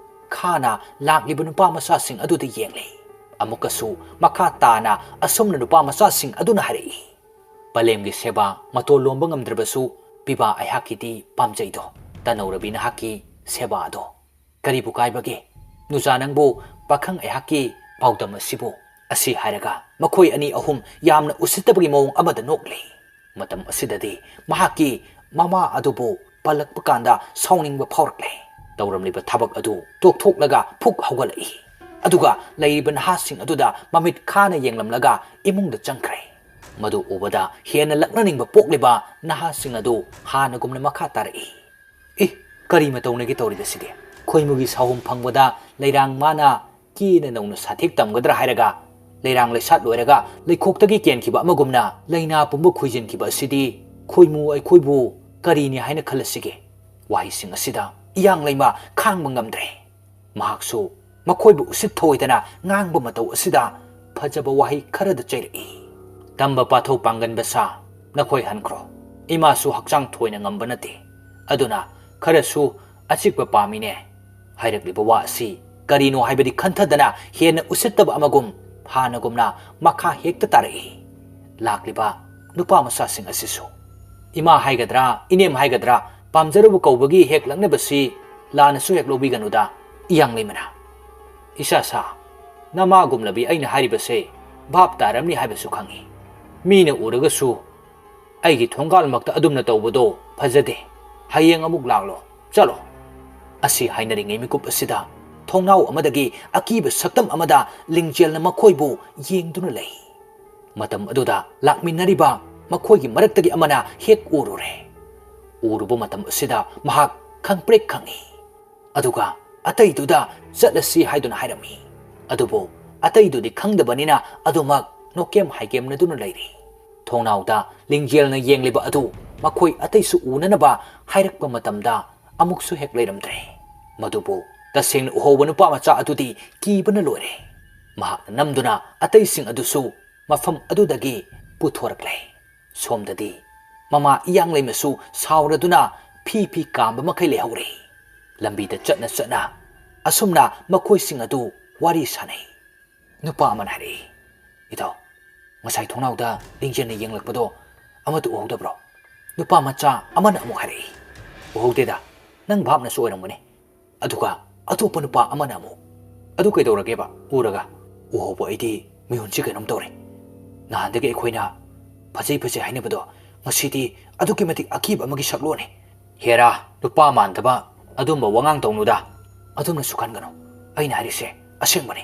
ꯈꯥꯅ ꯂꯥꯛꯂꯤꯕ ꯅꯨꯄꯥ ꯃꯆꯥꯁꯤꯡ ꯑꯗꯨꯗ ꯌꯦꯡꯂꯤ꯫ ꯑꯃꯨꯛꯀꯁꯨ ꯃꯈꯥ ꯇꯥꯅ ꯑꯁꯨꯝꯅ ꯅꯨꯄꯥ ꯃꯆꯥꯁꯤꯡ ꯑꯗꯨꯅ ꯍꯥꯏꯔꯛꯏ, "ꯄꯂꯦꯝꯒꯤ ꯁꯦꯕꯥ ꯃꯇꯣꯜ ꯂꯣꯝꯕ ꯉꯝꯗ꯭ꯔꯕꯁꯨ ꯄꯤꯕꯥ ꯑꯩꯍꯥꯛꯀꯤꯗꯤ ꯄꯥꯝꯖꯩꯗꯣ, ꯇꯅꯧꯔꯕꯤ ꯅꯍꯥꯛꯀꯤ ꯁꯦꯕꯥ ꯑꯗꯣ꯫ ꯀꯔꯤꯕꯨ ꯀꯥꯏꯕꯒꯦ? ꯅꯨꯖꯥ ꯅꯪꯕꯨ ꯄꯥꯈꯪ ꯑꯩꯍꯥꯛꯀꯤ ꯄꯥꯎꯗꯝ ꯑꯁꯤꯕꯨ?" ꯑꯁꯤ ꯍꯥꯏꯔꯒ ꯃꯈꯣꯏ ꯑꯅꯤ ꯑꯍꯨꯝ ꯌꯥꯝꯅ ꯎꯁꯤꯠꯇꯕꯒꯤ ꯃꯑꯣꯡ ꯑꯃꯗ ꯅꯣꯛꯂꯤ꯫ ꯃꯇꯝ ꯑꯁꯤꯗꯗꯤ ꯃꯍꯥꯛꯀꯤ ꯃꯃꯥ ꯑꯗꯨꯕꯨ ꯄꯜꯂꯛꯄ ꯀꯥꯟꯗ ꯁꯥꯎꯅꯤꯡꯕ ꯐꯥꯎꯔꯛꯂꯦ꯫ ꯇꯧꯔꯝꯂꯤꯕ ꯊꯕꯛ ꯑꯗꯨ ꯇꯣꯛꯊꯣꯛꯂꯒ ꯐꯨꯛ ꯍꯧꯒꯠꯂꯛꯏ꯫ ꯑꯗꯨꯒ ꯂꯩꯔꯤꯕ ꯅꯍꯥꯁꯤꯡ ꯑꯗꯨꯗ ꯃꯃꯤꯠ ꯈꯥꯅ ꯌꯦꯡꯂꯝꯂꯒ ꯏꯃꯨꯡꯗ ꯆꯪꯈ꯭ꯔꯦ꯫ ꯃꯗꯨ ꯎꯕꯗ ꯍꯦꯟꯅ ꯂꯛꯅꯅꯤꯡꯕ ꯄꯣꯛꯂꯤꯕ ꯅꯍꯥꯁꯤꯡ ꯑꯗꯨ ꯍꯥꯟꯅꯒꯨꯝꯅ ꯃꯈꯥ ꯇꯥꯔꯛꯏ꯫ "ꯏ, ꯀꯔꯤ ꯃꯇꯧꯅꯒꯦ ꯇꯧꯔꯤꯕꯁꯤꯗꯤ? ꯈꯣꯏꯃꯨꯒꯤ ꯁꯥꯍꯨꯝ ꯐꯪꯕꯗ ꯂꯩꯔꯥꯡ ꯃꯥꯅ ꯀꯦꯅ ꯅꯧꯅ ꯁꯥꯊꯦꯛ ꯇꯝꯒꯗ꯭ꯔꯥ ꯍꯥꯏꯔꯒ, ꯂꯩꯔꯥꯡ ꯂꯩꯁꯥꯠ ꯂꯣꯏꯔꯒ ꯂꯩꯈꯣꯛꯇꯒꯤ ꯀꯦꯟꯈꯤꯕ ꯑꯃꯒꯨꯝꯅ ꯂꯩꯅꯥ ꯄꯨꯝꯕ ꯈꯣꯏꯖꯤꯟꯈꯤꯕ ꯑꯁꯤꯗꯤ ꯈꯣꯏꯃꯨ ꯑꯩꯈꯣꯏꯕꯨ ꯀꯔꯤꯅꯤ ꯍꯥꯏꯅ ꯈꯜꯂꯁꯤꯒꯦ?" ꯋꯥꯍꯩꯁꯤꯡ ꯑꯁꯤꯗ ꯏꯌꯥꯡ ꯂꯩꯃ ꯈꯥꯡꯕ ꯉꯝꯗ꯭ꯔꯦ꯫ ꯃꯍꯥꯛꯁꯨ ꯃꯈꯣꯏꯕꯨ ꯎꯁꯤꯠ ꯊꯑꯣꯏꯗꯅ ꯉꯥꯡꯕ ꯃꯇꯧ ꯑꯁꯤꯗ ꯐꯖꯕ ꯋꯥꯍꯩ ꯈꯔꯗ ꯆꯩꯔꯛꯏ꯫ "ꯇꯝꯕ ꯄꯥꯊꯧ ꯄꯥꯡꯒꯟꯕ ꯁꯥ, ꯅꯈꯣꯏ ꯍꯟꯈ꯭ꯔꯣ꯫ ꯏꯃꯥꯁꯨ ꯍꯛꯆꯥꯡ ꯊꯣꯏꯅ ꯉꯝꯕ ꯅꯠꯇꯦ꯫ ꯑꯗꯨꯅ ꯈꯔꯁꯨ ꯑꯆꯤꯛꯄ ꯄꯥꯝꯃꯤꯅꯦ꯫" ꯍꯥꯏꯔꯛꯂꯤꯕ ꯋꯥ ꯑꯁꯤ ꯀꯔꯤꯅꯣ ꯍꯥꯏꯕꯗꯤ ꯈꯟꯊꯗꯅ ꯍꯦꯟꯅ ꯎꯁꯤꯠꯇꯕ ꯑꯃꯒꯨꯝ ꯍꯥꯟꯅꯒꯨꯝꯅ ꯃꯈꯥ ꯍꯦꯛꯇ ꯇꯥꯔꯛꯏ꯫ ꯂꯥꯛꯂꯤꯕ ꯅꯨꯄꯥ ꯃꯆꯥꯁꯤꯡ ꯑꯁꯤꯁꯨ, "ꯏꯃꯥ ꯍꯥꯏꯒꯗ꯭ꯔꯥ, ꯏꯅꯦꯝ ꯍꯥꯏꯒꯗ꯭ꯔꯥ, ꯄꯥꯝꯖꯔꯨꯕ ꯀꯧꯕꯒꯤ ꯍꯦꯛ ꯂꯛꯅꯕꯁꯤ ꯂꯥꯟꯅꯁꯨ ꯍꯦꯛ ꯂꯧꯕꯤꯒꯅꯨꯗ, ꯏꯌꯥꯡ ꯂꯩꯃꯅ꯫ ꯏꯁꯥ ꯁꯥ, ꯅꯃꯥꯒꯨꯝꯂꯕꯤ ꯑꯩꯅ ꯍꯥꯏꯔꯤꯕꯁꯦ ꯚꯥꯞ ꯇꯥꯔꯝꯅꯤ ꯍꯥꯏꯕꯁꯨ ꯈꯪꯏ꯫ ꯃꯤꯅ ꯎꯔꯒꯁꯨ "ꯑꯩꯒꯤ ꯊꯣꯡꯒꯥꯜꯃꯛꯇ ꯑꯗꯨꯝꯅ ꯇꯧꯕꯗꯣ ꯐꯖꯗꯦ꯫ ꯍꯌꯦꯡ ꯑꯃꯨꯛ ꯂꯥꯛꯂꯣ꯫ ꯆꯠꯂꯣ꯫" ꯑꯁꯤ ꯍꯥꯏꯅꯔꯤꯉꯩ ꯃꯤꯀꯨꯞ ꯑꯁꯤꯗ ꯊꯣꯡꯅꯥꯎ ꯑꯃꯗꯒꯤ ꯑꯀꯤꯕ ꯁꯛꯇꯝ ꯑꯃꯗ ꯂꯤꯡꯖꯦꯜꯅ ꯃꯈꯣꯏꯕꯨ ꯌꯦꯡꯗꯨꯅ ꯂꯩ꯫ ꯃꯇꯝ ꯑꯗꯨꯗ ꯂꯥꯛꯃꯤꯟꯅꯔꯤꯕ ꯃꯈꯣꯏꯒꯤ ꯃꯔꯛꯇꯒꯤ ꯑꯃꯅ ꯍꯦꯛ ꯎꯔꯨꯔꯦ꯫ ꯎꯔꯨꯕ ꯃꯇꯝ ꯑꯁꯤꯗ ꯃꯍꯥꯛ ꯈꯪꯄ꯭ꯔꯦꯛ ꯈꯪꯏ꯫ ꯑꯗꯨꯒ ꯑꯇꯩꯗꯨꯗ ꯆꯠꯂꯁꯤ ꯍꯥꯏꯗꯨꯅ ꯍꯥꯏꯔꯝꯃꯤ꯫ ꯑꯗꯨꯕꯨ ꯑꯇꯩꯗꯨꯗꯤ ꯈꯪꯗꯕꯅꯤꯅ ꯑꯗꯨꯃꯛ ꯅꯣꯀꯦꯝ ꯍꯥꯏꯒꯦꯝꯅꯗꯨꯅ ꯂꯩꯔꯤ꯫ ꯊꯣꯡꯅꯥꯎꯗ ꯂꯤꯡꯖꯦꯜꯅ ꯌꯦꯡꯂꯤꯕ ꯑꯗꯨ ꯃꯈꯣꯏ ꯑꯇꯩꯁꯨ ꯎꯅꯅꯕ ꯍꯥꯏꯔꯛꯄ ꯃꯇꯝꯗ ꯑꯃꯨꯛꯁꯨ ꯍꯦꯛ ꯂꯩꯔꯝꯗ꯭ꯔꯦ꯫ ꯃꯗꯨꯕꯨ ꯇꯁꯦꯡꯅ ꯎꯍꯧꯕ ꯅꯨꯄꯥ ꯃꯆꯥ ꯑꯗꯨꯗꯤ ꯀꯤꯕꯅ ꯂꯣꯏꯔꯦ꯫ ꯃꯍꯥꯛꯅ ꯅꯝꯗꯨꯅ ꯑꯇꯩꯁꯤꯡ ꯑꯗꯨꯁꯨ ꯃꯐꯝ ꯑꯗꯨꯗꯒꯤ ꯄꯨꯊꯣꯔꯛꯂꯦ꯫ ꯁꯣꯝꯗꯗꯤ ꯃꯃꯥ ꯏꯌꯥꯡꯂꯩꯃꯁꯨ ꯁꯥꯎꯔꯗꯨꯅ ꯐꯤ ꯐꯤ ꯀꯥꯝꯕ ꯃꯈꯩ ꯂꯩꯍꯧꯔꯦ꯫ ꯂꯝꯕꯤꯗ ꯆꯠꯅ ꯆꯠꯅ ꯑꯁꯨꯝꯅ ꯃꯈꯣꯏꯁꯤꯡ ꯑꯗꯨ ꯋꯥꯔꯤ ꯁꯥꯅꯩ꯫ ꯅꯨꯄꯥ ꯑꯃꯅ ꯍꯥꯏꯔꯛꯏ, "ꯏꯇꯥꯎ, ꯉꯁꯥꯏ ꯊꯣꯡꯅꯥꯎꯗ ꯂꯤꯡꯖꯦꯜꯅ ꯌꯦꯡꯂꯛꯄꯗꯣ ꯑꯃꯠꯇ ꯎꯍꯧꯗꯕ꯭ꯔꯣ?" ꯅꯨꯄꯥ ꯃꯆꯥ ꯑꯃꯅ ꯑꯃꯨꯛ ꯍꯥꯏꯔꯛꯏ, "ꯎꯍꯧꯗꯦꯗ, ꯅꯪ ꯚꯥꯞꯅꯁꯨ ꯑꯣꯏꯔꯝꯒꯅꯤ꯫" ꯑꯗꯨꯒ ꯑꯇꯣꯞꯄ ꯅꯨꯄꯥ ꯑꯃꯅ ꯑꯃꯨꯛ, "ꯑꯗꯨ ꯀꯩꯗꯧꯔꯒꯦꯕ ꯎꯔꯒ?" "ꯎꯍꯧꯕ ꯑꯩꯗꯤ ꯃꯤꯍꯨꯟꯁꯤ ꯀꯩꯅꯣꯝ ꯇꯧꯔꯦ꯫ ꯅꯍꯥꯟꯗꯒꯤ ꯑꯩꯈꯣꯏꯅ ꯐꯖꯩ ꯐꯖꯩ ꯍꯥꯏꯅꯕꯗꯣ ꯉꯁꯤꯗꯤ ꯑꯗꯨꯛꯀꯤ ꯃꯇꯤꯛ ꯑꯀꯤꯕ ꯑꯃꯒꯤ ꯁꯛꯂꯣꯟꯅꯦ꯫" "ꯍꯦꯔꯥ, ꯅꯨꯄꯥ ꯃꯥꯟꯗꯕ, ꯑꯗꯨꯝꯕ ꯋꯥꯉꯥꯡ ꯇꯧꯅꯨꯗ꯫ ꯑꯗꯨꯝꯅꯁꯨ ꯈꯟꯒꯅꯨ꯫ ꯑꯩꯅ ꯍꯥꯏꯔꯤꯁꯦ ꯑꯁꯦꯡꯕꯅꯤ꯫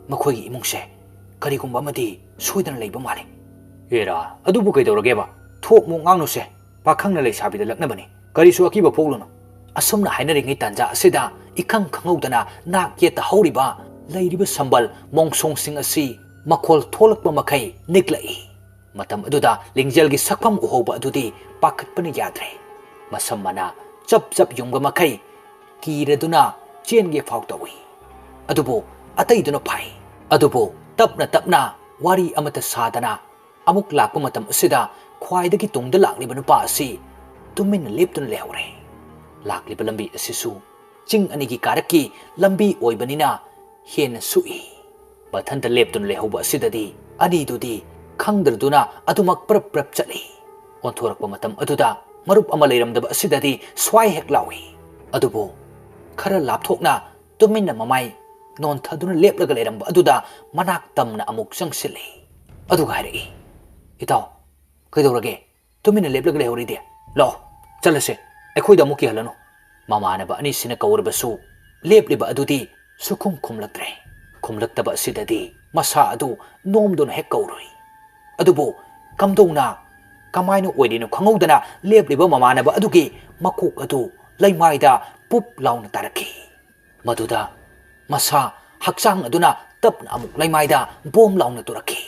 ꯃꯈꯣꯏꯒꯤ ꯏꯃꯨꯡꯁꯦ ꯀꯔꯤꯒꯨꯝꯕ ꯑꯃꯗꯤ ꯁꯣꯏꯗꯅ ꯂꯩꯕ ꯃꯥꯜꯂꯤ꯫" "ꯍꯦꯔꯥ, ꯑꯗꯨꯕꯨ ꯀꯩꯗꯧꯔꯒꯦꯕ? ꯊꯣꯛ ꯃꯣꯛ ꯉꯥꯡꯅꯨꯁꯦ꯫ ꯄꯥꯈꯪꯅ ꯂꯩꯁꯥꯕꯤꯗ ꯂꯛꯅꯕꯅꯤ꯫ ꯀꯔꯤꯁꯨ ꯑꯀꯤꯕ ꯄꯣꯛꯂꯨꯅꯨ꯫" ꯑꯁꯨꯝꯅ ꯍꯥꯏꯅꯔꯤꯉꯩ ꯇꯥꯟꯖꯥ ꯑꯁꯤꯗ ꯏꯈꯪ ꯈꯪꯍꯧꯗꯅ ꯅꯥꯛ ꯌꯦꯠꯇ ꯍꯧꯔꯤꯕ ꯂꯩꯔꯤꯕ ꯁꯝꯕꯜ ꯃꯣꯡꯁꯣꯡꯁꯤꯡ ꯑꯁꯤ ꯃꯈꯣꯜ ꯊꯣꯛꯂꯛꯄ ꯃꯈꯩ ꯅꯤꯛꯂꯛꯏ꯫ ꯃꯇꯝ ꯑꯗꯨꯗ ꯂꯤꯡꯖꯦꯜꯒꯤ ꯁꯛꯐꯝ ꯎꯍꯧꯕ ꯑꯗꯨꯗꯤ ꯄꯥꯈꯠꯄꯅ ꯌꯥꯗ꯭ꯔꯦ꯫ ꯃꯁꯝ ꯃꯅꯥ ꯆꯞ ꯆꯞ ꯌꯨꯡꯕ ꯃꯈꯩ ꯀꯤꯔꯗꯨꯅ ꯆꯦꯟꯒꯦ ꯐꯥꯎ ꯇꯧꯏ꯫ ꯑꯗꯨꯕꯨ ꯑꯇꯩꯗꯨꯅ ꯐꯥꯏ꯫ ꯑꯗꯨꯕꯨ ꯇꯞꯅ ꯇꯞꯅ ꯋꯥꯔꯤ ꯑꯃꯠꯇ ꯁꯥꯗꯅ ꯑꯃꯨꯛ ꯂꯥꯛꯄ ꯃꯇꯝ ꯑꯁꯤꯗ ꯈ꯭ꯋꯥꯏꯗꯒꯤ ꯇꯨꯡꯗ ꯂꯥꯛꯂꯤꯕ ꯅꯨꯄꯥ ꯑꯁꯤ ꯇꯨꯃꯤꯟꯅ ꯂꯦꯞꯇꯨꯅ ꯂꯩꯍꯧꯔꯦ꯫ ꯂꯥꯛꯂꯤꯕ ꯂꯝꯕꯤ ꯑꯁꯤꯁꯨ ꯆꯤꯡ ꯑꯅꯤꯒꯤ ꯀꯥꯔꯛꯀꯤ ꯂꯝꯕꯤ ꯑꯣꯏꯕꯅꯤꯅ ꯍꯦꯟꯅ ꯁꯨꯛꯏ꯫ ꯃꯊꯟꯇ ꯂꯦꯞꯇꯨꯅ ꯂꯩꯍꯧꯕ ꯑꯁꯤꯗꯗꯤ ꯑꯅꯤꯗꯨꯗꯤ ꯈꯪꯗ꯭ꯔꯗꯨꯅ ꯑꯗꯨꯃꯛ ꯄ꯭ꯔꯞ ꯄ꯭ꯔꯞ ꯆꯠꯂꯤ꯫ ꯑꯣꯟꯊꯣꯔꯛꯄ ꯃꯇꯝ ꯑꯗꯨꯗ ꯃꯔꯨꯞ ꯑꯃ ꯂꯩꯔꯝꯗꯕ ꯑꯁꯤꯗꯗꯤ ꯁ꯭ꯋꯥꯏ ꯍꯦꯛ ꯂꯥꯎꯏ꯫ ꯑꯗꯨꯕꯨ ꯈꯔ ꯂꯥꯞꯊꯣꯛꯅ ꯇꯨꯃꯤꯟꯅ ꯃꯃꯥꯏ ꯅꯣꯟꯊꯗꯨꯅ ꯂꯦꯞꯂꯒ ꯂꯩꯔꯝꯕ ꯑꯗꯨꯗ ꯃꯅꯥꯛ ꯇꯝꯅ ꯑꯃꯨꯛ ꯆꯪꯁꯤꯜꯂꯤ꯫ ꯑꯗꯨꯒ ꯍꯥꯏꯔꯛꯏ, "ꯏꯇꯥꯎ, "ꯀꯩꯗꯧꯔꯒꯦ? ꯇꯨꯃꯤꯟꯅ ꯂꯦꯞꯂꯒ ꯂꯩꯍꯧꯔꯤꯗꯤ? ꯂꯥꯛꯑꯣ, ꯆꯠꯂꯁꯦ꯫ ꯑꯩꯈꯣꯏꯗ ꯑꯃꯨꯛ ꯀꯤꯍꯜꯂꯅꯨ꯫" ꯃꯃꯥꯟꯅꯕ ꯑꯅꯤꯁꯤꯅ ꯀꯧꯔꯕꯁꯨ ꯂꯦꯞꯂꯤꯕ ꯑꯗꯨꯗꯤ ꯁꯨꯈꯨꯝ ꯈꯨꯝꯂꯛꯇ꯭ꯔꯦ꯫ ꯈꯨꯝꯂꯛꯇꯕ ꯑꯁꯤꯗꯗꯤ ꯃꯁꯥ ꯑꯗꯨ ꯅꯣꯝꯗꯨꯅ ꯍꯦꯛ ꯀꯧꯔꯨꯏ꯫ ꯑꯗꯨꯕꯨ ꯀꯝꯗꯧꯅ, ꯀꯃꯥꯏꯅ ꯑꯣꯏꯔꯤꯅꯣ ꯈꯪꯍꯧꯗꯅ ꯂꯦꯞꯂꯤꯕ ꯃꯃꯥꯟꯅꯕ ꯑꯗꯨꯒꯤ ꯃꯀꯣꯛ ꯑꯗꯨ ꯂꯩꯃꯥꯏꯗ ꯄꯨꯞ ꯂꯥꯎꯅ ꯇꯥꯔꯛꯈꯤ꯫ ꯃꯗꯨꯗ ꯃꯁꯥ, ꯍꯛꯆꯥꯡ ꯑꯗꯨꯅ ꯇꯞꯅ ꯑꯃꯨꯛ ꯂꯩꯃꯥꯏꯗ ꯕꯣꯝ ꯂꯥꯎꯅ ꯇꯨꯔꯛꯈꯤ꯫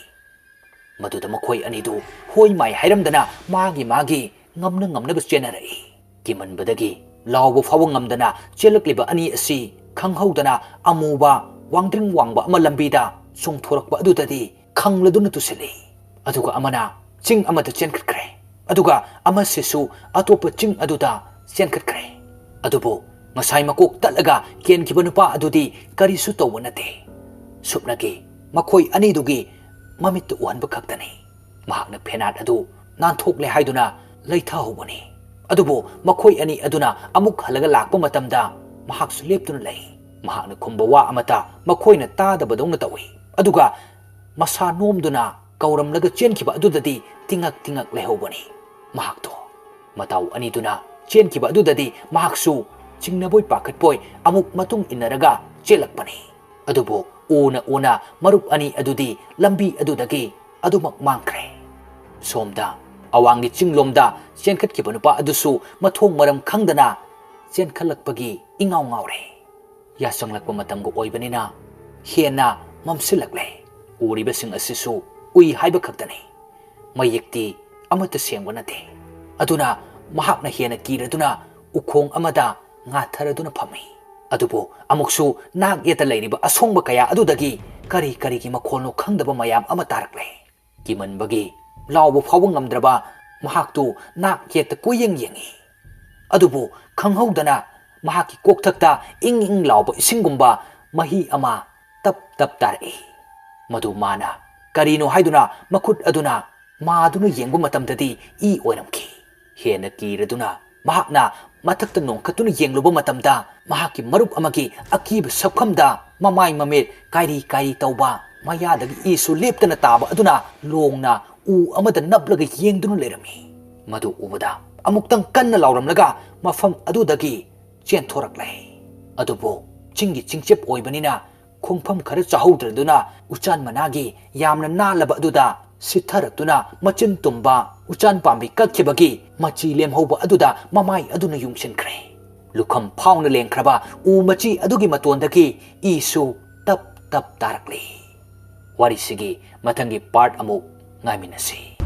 ꯃꯗꯨꯗ ꯃꯈꯣꯏ ꯑꯅꯤꯗꯨ ꯍꯣꯏ ꯃꯥꯏ ꯍꯥꯏꯔꯝꯗꯅ ꯃꯥꯒꯤ ꯃꯥꯒꯤ ꯉꯝꯅ ꯉꯝꯅꯕ ꯆꯦꯟꯅꯔꯛꯏ꯫ ꯀꯤꯃꯟꯕꯗꯒꯤ ꯂꯥꯎꯕ ꯐꯥꯎꯕ ꯉꯝꯗꯅ ꯆꯦꯜꯂꯛꯂꯤꯕ ꯑꯅꯤ ꯑꯁꯤ ꯈꯪꯍꯧꯗꯅ ꯑꯃꯨꯕ ꯋꯥꯡꯗ꯭ꯔꯤꯡ ꯋꯥꯡꯕ ꯑꯃ ꯂꯝꯕꯤꯗ ꯆꯣꯡꯊꯣꯔꯛꯄ ꯑꯗꯨꯗꯗꯤ ꯈꯪꯂꯗꯨꯅ ꯇꯨꯁꯤꯜꯂꯤ꯫ ꯑꯗꯨꯒ ꯑꯃꯅ ꯆꯤꯡ ꯑꯃꯗ ꯆꯦꯟꯈꯠꯈ꯭ꯔꯦ꯫ ꯑꯗꯨꯒ ꯑꯃꯁꯤꯁꯨ ꯑꯇꯣꯞꯄ ꯆꯤꯡ ꯑꯗꯨꯗ ꯆꯦꯟꯈꯠꯈ꯭ꯔꯦ꯫ ꯑꯗꯨꯕꯨ ꯉꯁꯥꯏ ꯃꯀꯣꯛ ꯇꯠꯂꯒ ꯀꯦꯟꯈꯤꯕ ꯅꯨꯄꯥ ꯑꯗꯨꯗꯤ ꯀꯔꯤꯁꯨ ꯇꯧꯕ ꯅꯠꯇꯦ꯫ ꯁꯨꯞꯅꯒꯤ ꯃꯈꯣꯏ ꯑꯅꯤꯗꯨꯒꯤ ꯃꯃꯤꯠꯇ ꯎꯍꯟꯕ ꯈꯛꯇꯅꯤ꯫ ꯃꯍꯥꯛꯅ ꯐꯦꯅꯥꯠ ꯑꯗꯨ ꯅꯥꯟꯊꯣꯛꯂꯦ ꯍꯥꯏꯗꯨꯅ ꯂꯩꯊꯍꯧꯕꯅꯤ꯫ ꯑꯗꯨꯕꯨ ꯃꯈꯣꯏ ꯑꯅꯤ ꯑꯗꯨꯅ ꯑꯃꯨꯛ ꯍꯜꯂꯒ ꯂꯥꯛꯄ ꯃꯇꯝꯗ ꯃꯍꯥꯛꯁꯨ ꯂꯦꯞꯇꯨꯅ ꯂꯩ꯫ ꯃꯍꯥꯛꯅ ꯈꯨꯝꯕ ꯋꯥ ꯑꯃꯠꯇ ꯃꯈꯣꯏꯅ ꯇꯥꯗꯕꯗꯧꯅ ꯇꯧꯏ꯫ ꯑꯗꯨꯒ ꯃꯁꯥ ꯅꯣꯝꯗꯨꯅ ꯀꯧꯔꯝꯂꯒ ꯆꯦꯟꯈꯤꯕ ꯑꯗꯨꯗꯗꯤ ꯇꯤꯡꯉꯛ ꯇꯤꯡꯉꯛ ꯂꯩꯍꯧꯕꯅꯤ ꯃꯍꯥꯛꯇꯣ꯫ ꯃꯇꯥꯎ ꯑꯅꯤꯗꯨꯅ ꯆꯦꯟꯈꯤꯕ ꯑꯗꯨꯗꯗꯤ ꯃꯍꯥꯛꯁꯨ ꯆꯤꯡꯅꯕꯣꯏ ꯄꯥꯈꯠꯄꯣꯏ ꯑꯃꯨꯛ ꯃꯇꯨꯡ ꯏꯟꯅꯔꯒ ꯆꯦꯜꯂꯛꯄꯅꯤ꯫ ꯑꯗꯨꯕꯨ ꯎꯅ ꯎꯅ ꯃꯔꯨꯞ ꯑꯅꯤ ꯑꯗꯨꯗꯤ ꯂꯝꯕꯤ ꯑꯗꯨꯗꯒꯤ ꯑꯗꯨꯃꯛ ꯃꯥꯡꯈ꯭ꯔꯦ꯫ ꯁꯣꯝꯗ ꯑꯋꯥꯡꯒꯤ ꯆꯤꯡꯂꯣꯝꯗ ꯆꯦꯟꯈꯠꯈꯤꯕ ꯅꯨꯄꯥ ꯑꯗꯨꯁꯨ ꯃꯊꯣꯡ ꯃꯔꯝ ꯈꯪꯗꯅ ꯆꯦꯟꯈꯠꯂꯛꯄꯒꯤ ꯏꯉꯥꯎ ꯉꯥꯎꯔꯦ꯫ ꯌꯥꯆꯪꯂꯛꯄ ꯃꯇꯝꯒ ꯑꯣꯏꯕꯅꯤꯅ ꯍꯦꯟꯅ ꯃꯝꯁꯤꯜꯂꯛꯂꯦ꯫ ꯎꯔꯤꯕꯁꯤꯡ ꯑꯁꯤꯁꯨ ꯎꯏ ꯍꯥꯏꯕ ꯈꯛꯇꯅꯤ꯫ ꯃꯌꯦꯛꯇꯤ ꯑꯃꯠꯇ ꯁꯦꯡꯕ ꯅꯠꯇꯦ꯫ ꯑꯗꯨꯅ ꯃꯍꯥꯛꯅ ꯍꯦꯟꯅ ꯀꯤꯔꯗꯨꯅ ꯎꯈꯣꯡ ꯑꯃꯗ ꯉꯥꯊꯔꯗꯨꯅ ꯐꯝꯃꯤ꯫ ꯑꯗꯨꯕꯨ ꯑꯃꯨꯛꯁꯨ ꯅꯥꯛ ꯌꯦꯠꯇ ꯂꯩꯔꯤꯕ ꯑꯁꯣꯡꯕ ꯀꯌꯥ ꯑꯗꯨꯗꯒꯤ ꯀꯔꯤ ꯀꯔꯤꯒꯤ ꯃꯈꯣꯜꯅꯣ ꯈꯪꯗꯕ ꯃꯌꯥꯝ ꯑꯃ ꯇꯥꯔꯛꯂꯦ꯫ ꯀꯤꯃꯟꯕꯒꯤ ꯂꯥꯎꯕ ꯐꯥꯎꯕ ꯉꯝꯗ꯭ꯔꯕ ꯃꯍꯥꯛꯇꯨ ꯅꯥꯛ ꯌꯦꯠꯇ ꯀꯣꯏꯌꯦꯡ ꯌꯦꯡꯉꯤ꯫ ꯑꯗꯨꯕꯨ ꯈꯪꯍꯧꯗꯅ ꯃꯍꯥꯛꯀꯤ ꯀꯣꯛꯊꯛꯇ ꯏꯪ ꯏꯪ ꯂꯥꯎꯕ ꯏꯁꯤꯡꯒꯨꯝꯕ ꯃꯍꯤ ꯑꯃ ꯇꯞ ꯇꯞ ꯇꯥꯔꯛꯏ꯫ ꯃꯗꯨ ꯃꯥꯅ ꯀꯔꯤꯅꯣ ꯍꯥꯏꯗꯨꯅ ꯃꯈꯨꯠ ꯑꯗꯨꯅ ꯃꯥꯗꯨꯅ ꯌꯦꯡꯕ ꯃꯇꯝꯗꯗꯤ ꯏ ꯑꯣꯏꯔꯝꯈꯤ꯫ ꯍꯦꯟꯅ ꯀꯤꯔꯗꯨꯅ ꯃꯍꯥꯛꯅ ꯃꯊꯛꯇ ꯅꯣꯡꯈꯠꯇꯨꯅ ꯌꯦꯡꯂꯨꯕ ꯃꯇꯝꯗ ꯃꯍꯥꯛꯀꯤ ꯃꯔꯨꯞ ꯑꯃꯒꯤ ꯑꯀꯤꯕ ꯁꯛꯐꯝꯗ ꯃꯃꯥꯏ ꯃꯃꯤꯠ ꯀꯥꯏꯔꯤ ꯀꯥꯏꯔꯤ ꯇꯧꯕ, ꯃꯌꯥꯗꯒꯤ ꯏꯁꯨ ꯂꯦꯞꯇꯅ ꯇꯥꯕ ꯑꯗꯨꯅ ꯂꯣꯡꯅ ꯎ ꯑꯃꯗ ꯅꯞꯂꯒ ꯌꯦꯡꯗꯨꯅ ꯂꯩꯔꯝꯃꯤ꯫ ꯃꯗꯨ ꯎꯕꯗ ꯑꯃꯨꯛꯇꯪ ꯀꯟꯅ ꯂꯥꯎꯔꯝꯂꯒ ꯃꯐꯝ ꯑꯗꯨꯗꯒꯤ ꯆꯦꯟꯊꯣꯔꯛꯂꯦ꯫ ꯑꯗꯨꯕꯨ ꯆꯤꯡꯒꯤ ꯆꯤꯡꯆꯦꯞ ꯑꯣꯏꯕꯅꯤꯅ ꯈꯣꯡꯐꯝ ꯈꯔ ꯆꯥꯍꯧꯗ꯭ꯔꯗꯨꯅ ꯎꯆꯥꯟ ꯃꯅꯥꯒꯤ ꯌꯥꯝꯅ ꯅꯥꯜꯂꯕ ꯑꯗꯨꯗ ꯁꯤꯠꯊꯔꯛꯇꯨꯅ ꯃꯆꯤꯟ ꯇꯨꯝꯕ ꯎꯆꯥꯟ ꯄꯥꯝꯕꯤ ꯀꯛꯈꯤꯕꯒꯤ ꯃꯆꯤ ꯂꯦꯝꯍꯧꯕ ꯑꯗꯨꯗ ꯃꯃꯥꯏ ꯑꯗꯨꯅ ꯌꯨꯡꯁꯤꯟꯈ꯭ꯔꯦ꯫ ꯂꯨꯈꯝ ꯐꯥꯎꯅ ꯂꯦꯡꯈ꯭ꯔꯕ ꯎ ꯃꯆꯤ ꯑꯗꯨꯒꯤ ꯃꯇꯣꯟꯗꯒꯤ ꯏꯁꯨ ꯇꯞ ꯇꯞ ꯇꯥꯔꯛꯂꯤ꯫ ꯋꯥꯔꯤꯁꯤꯒꯤ ꯃꯊꯪꯒꯤ ꯄꯥꯔꯠ ꯑꯃꯨꯛ ꯉꯥꯏꯃꯤꯟꯅꯁꯤ꯫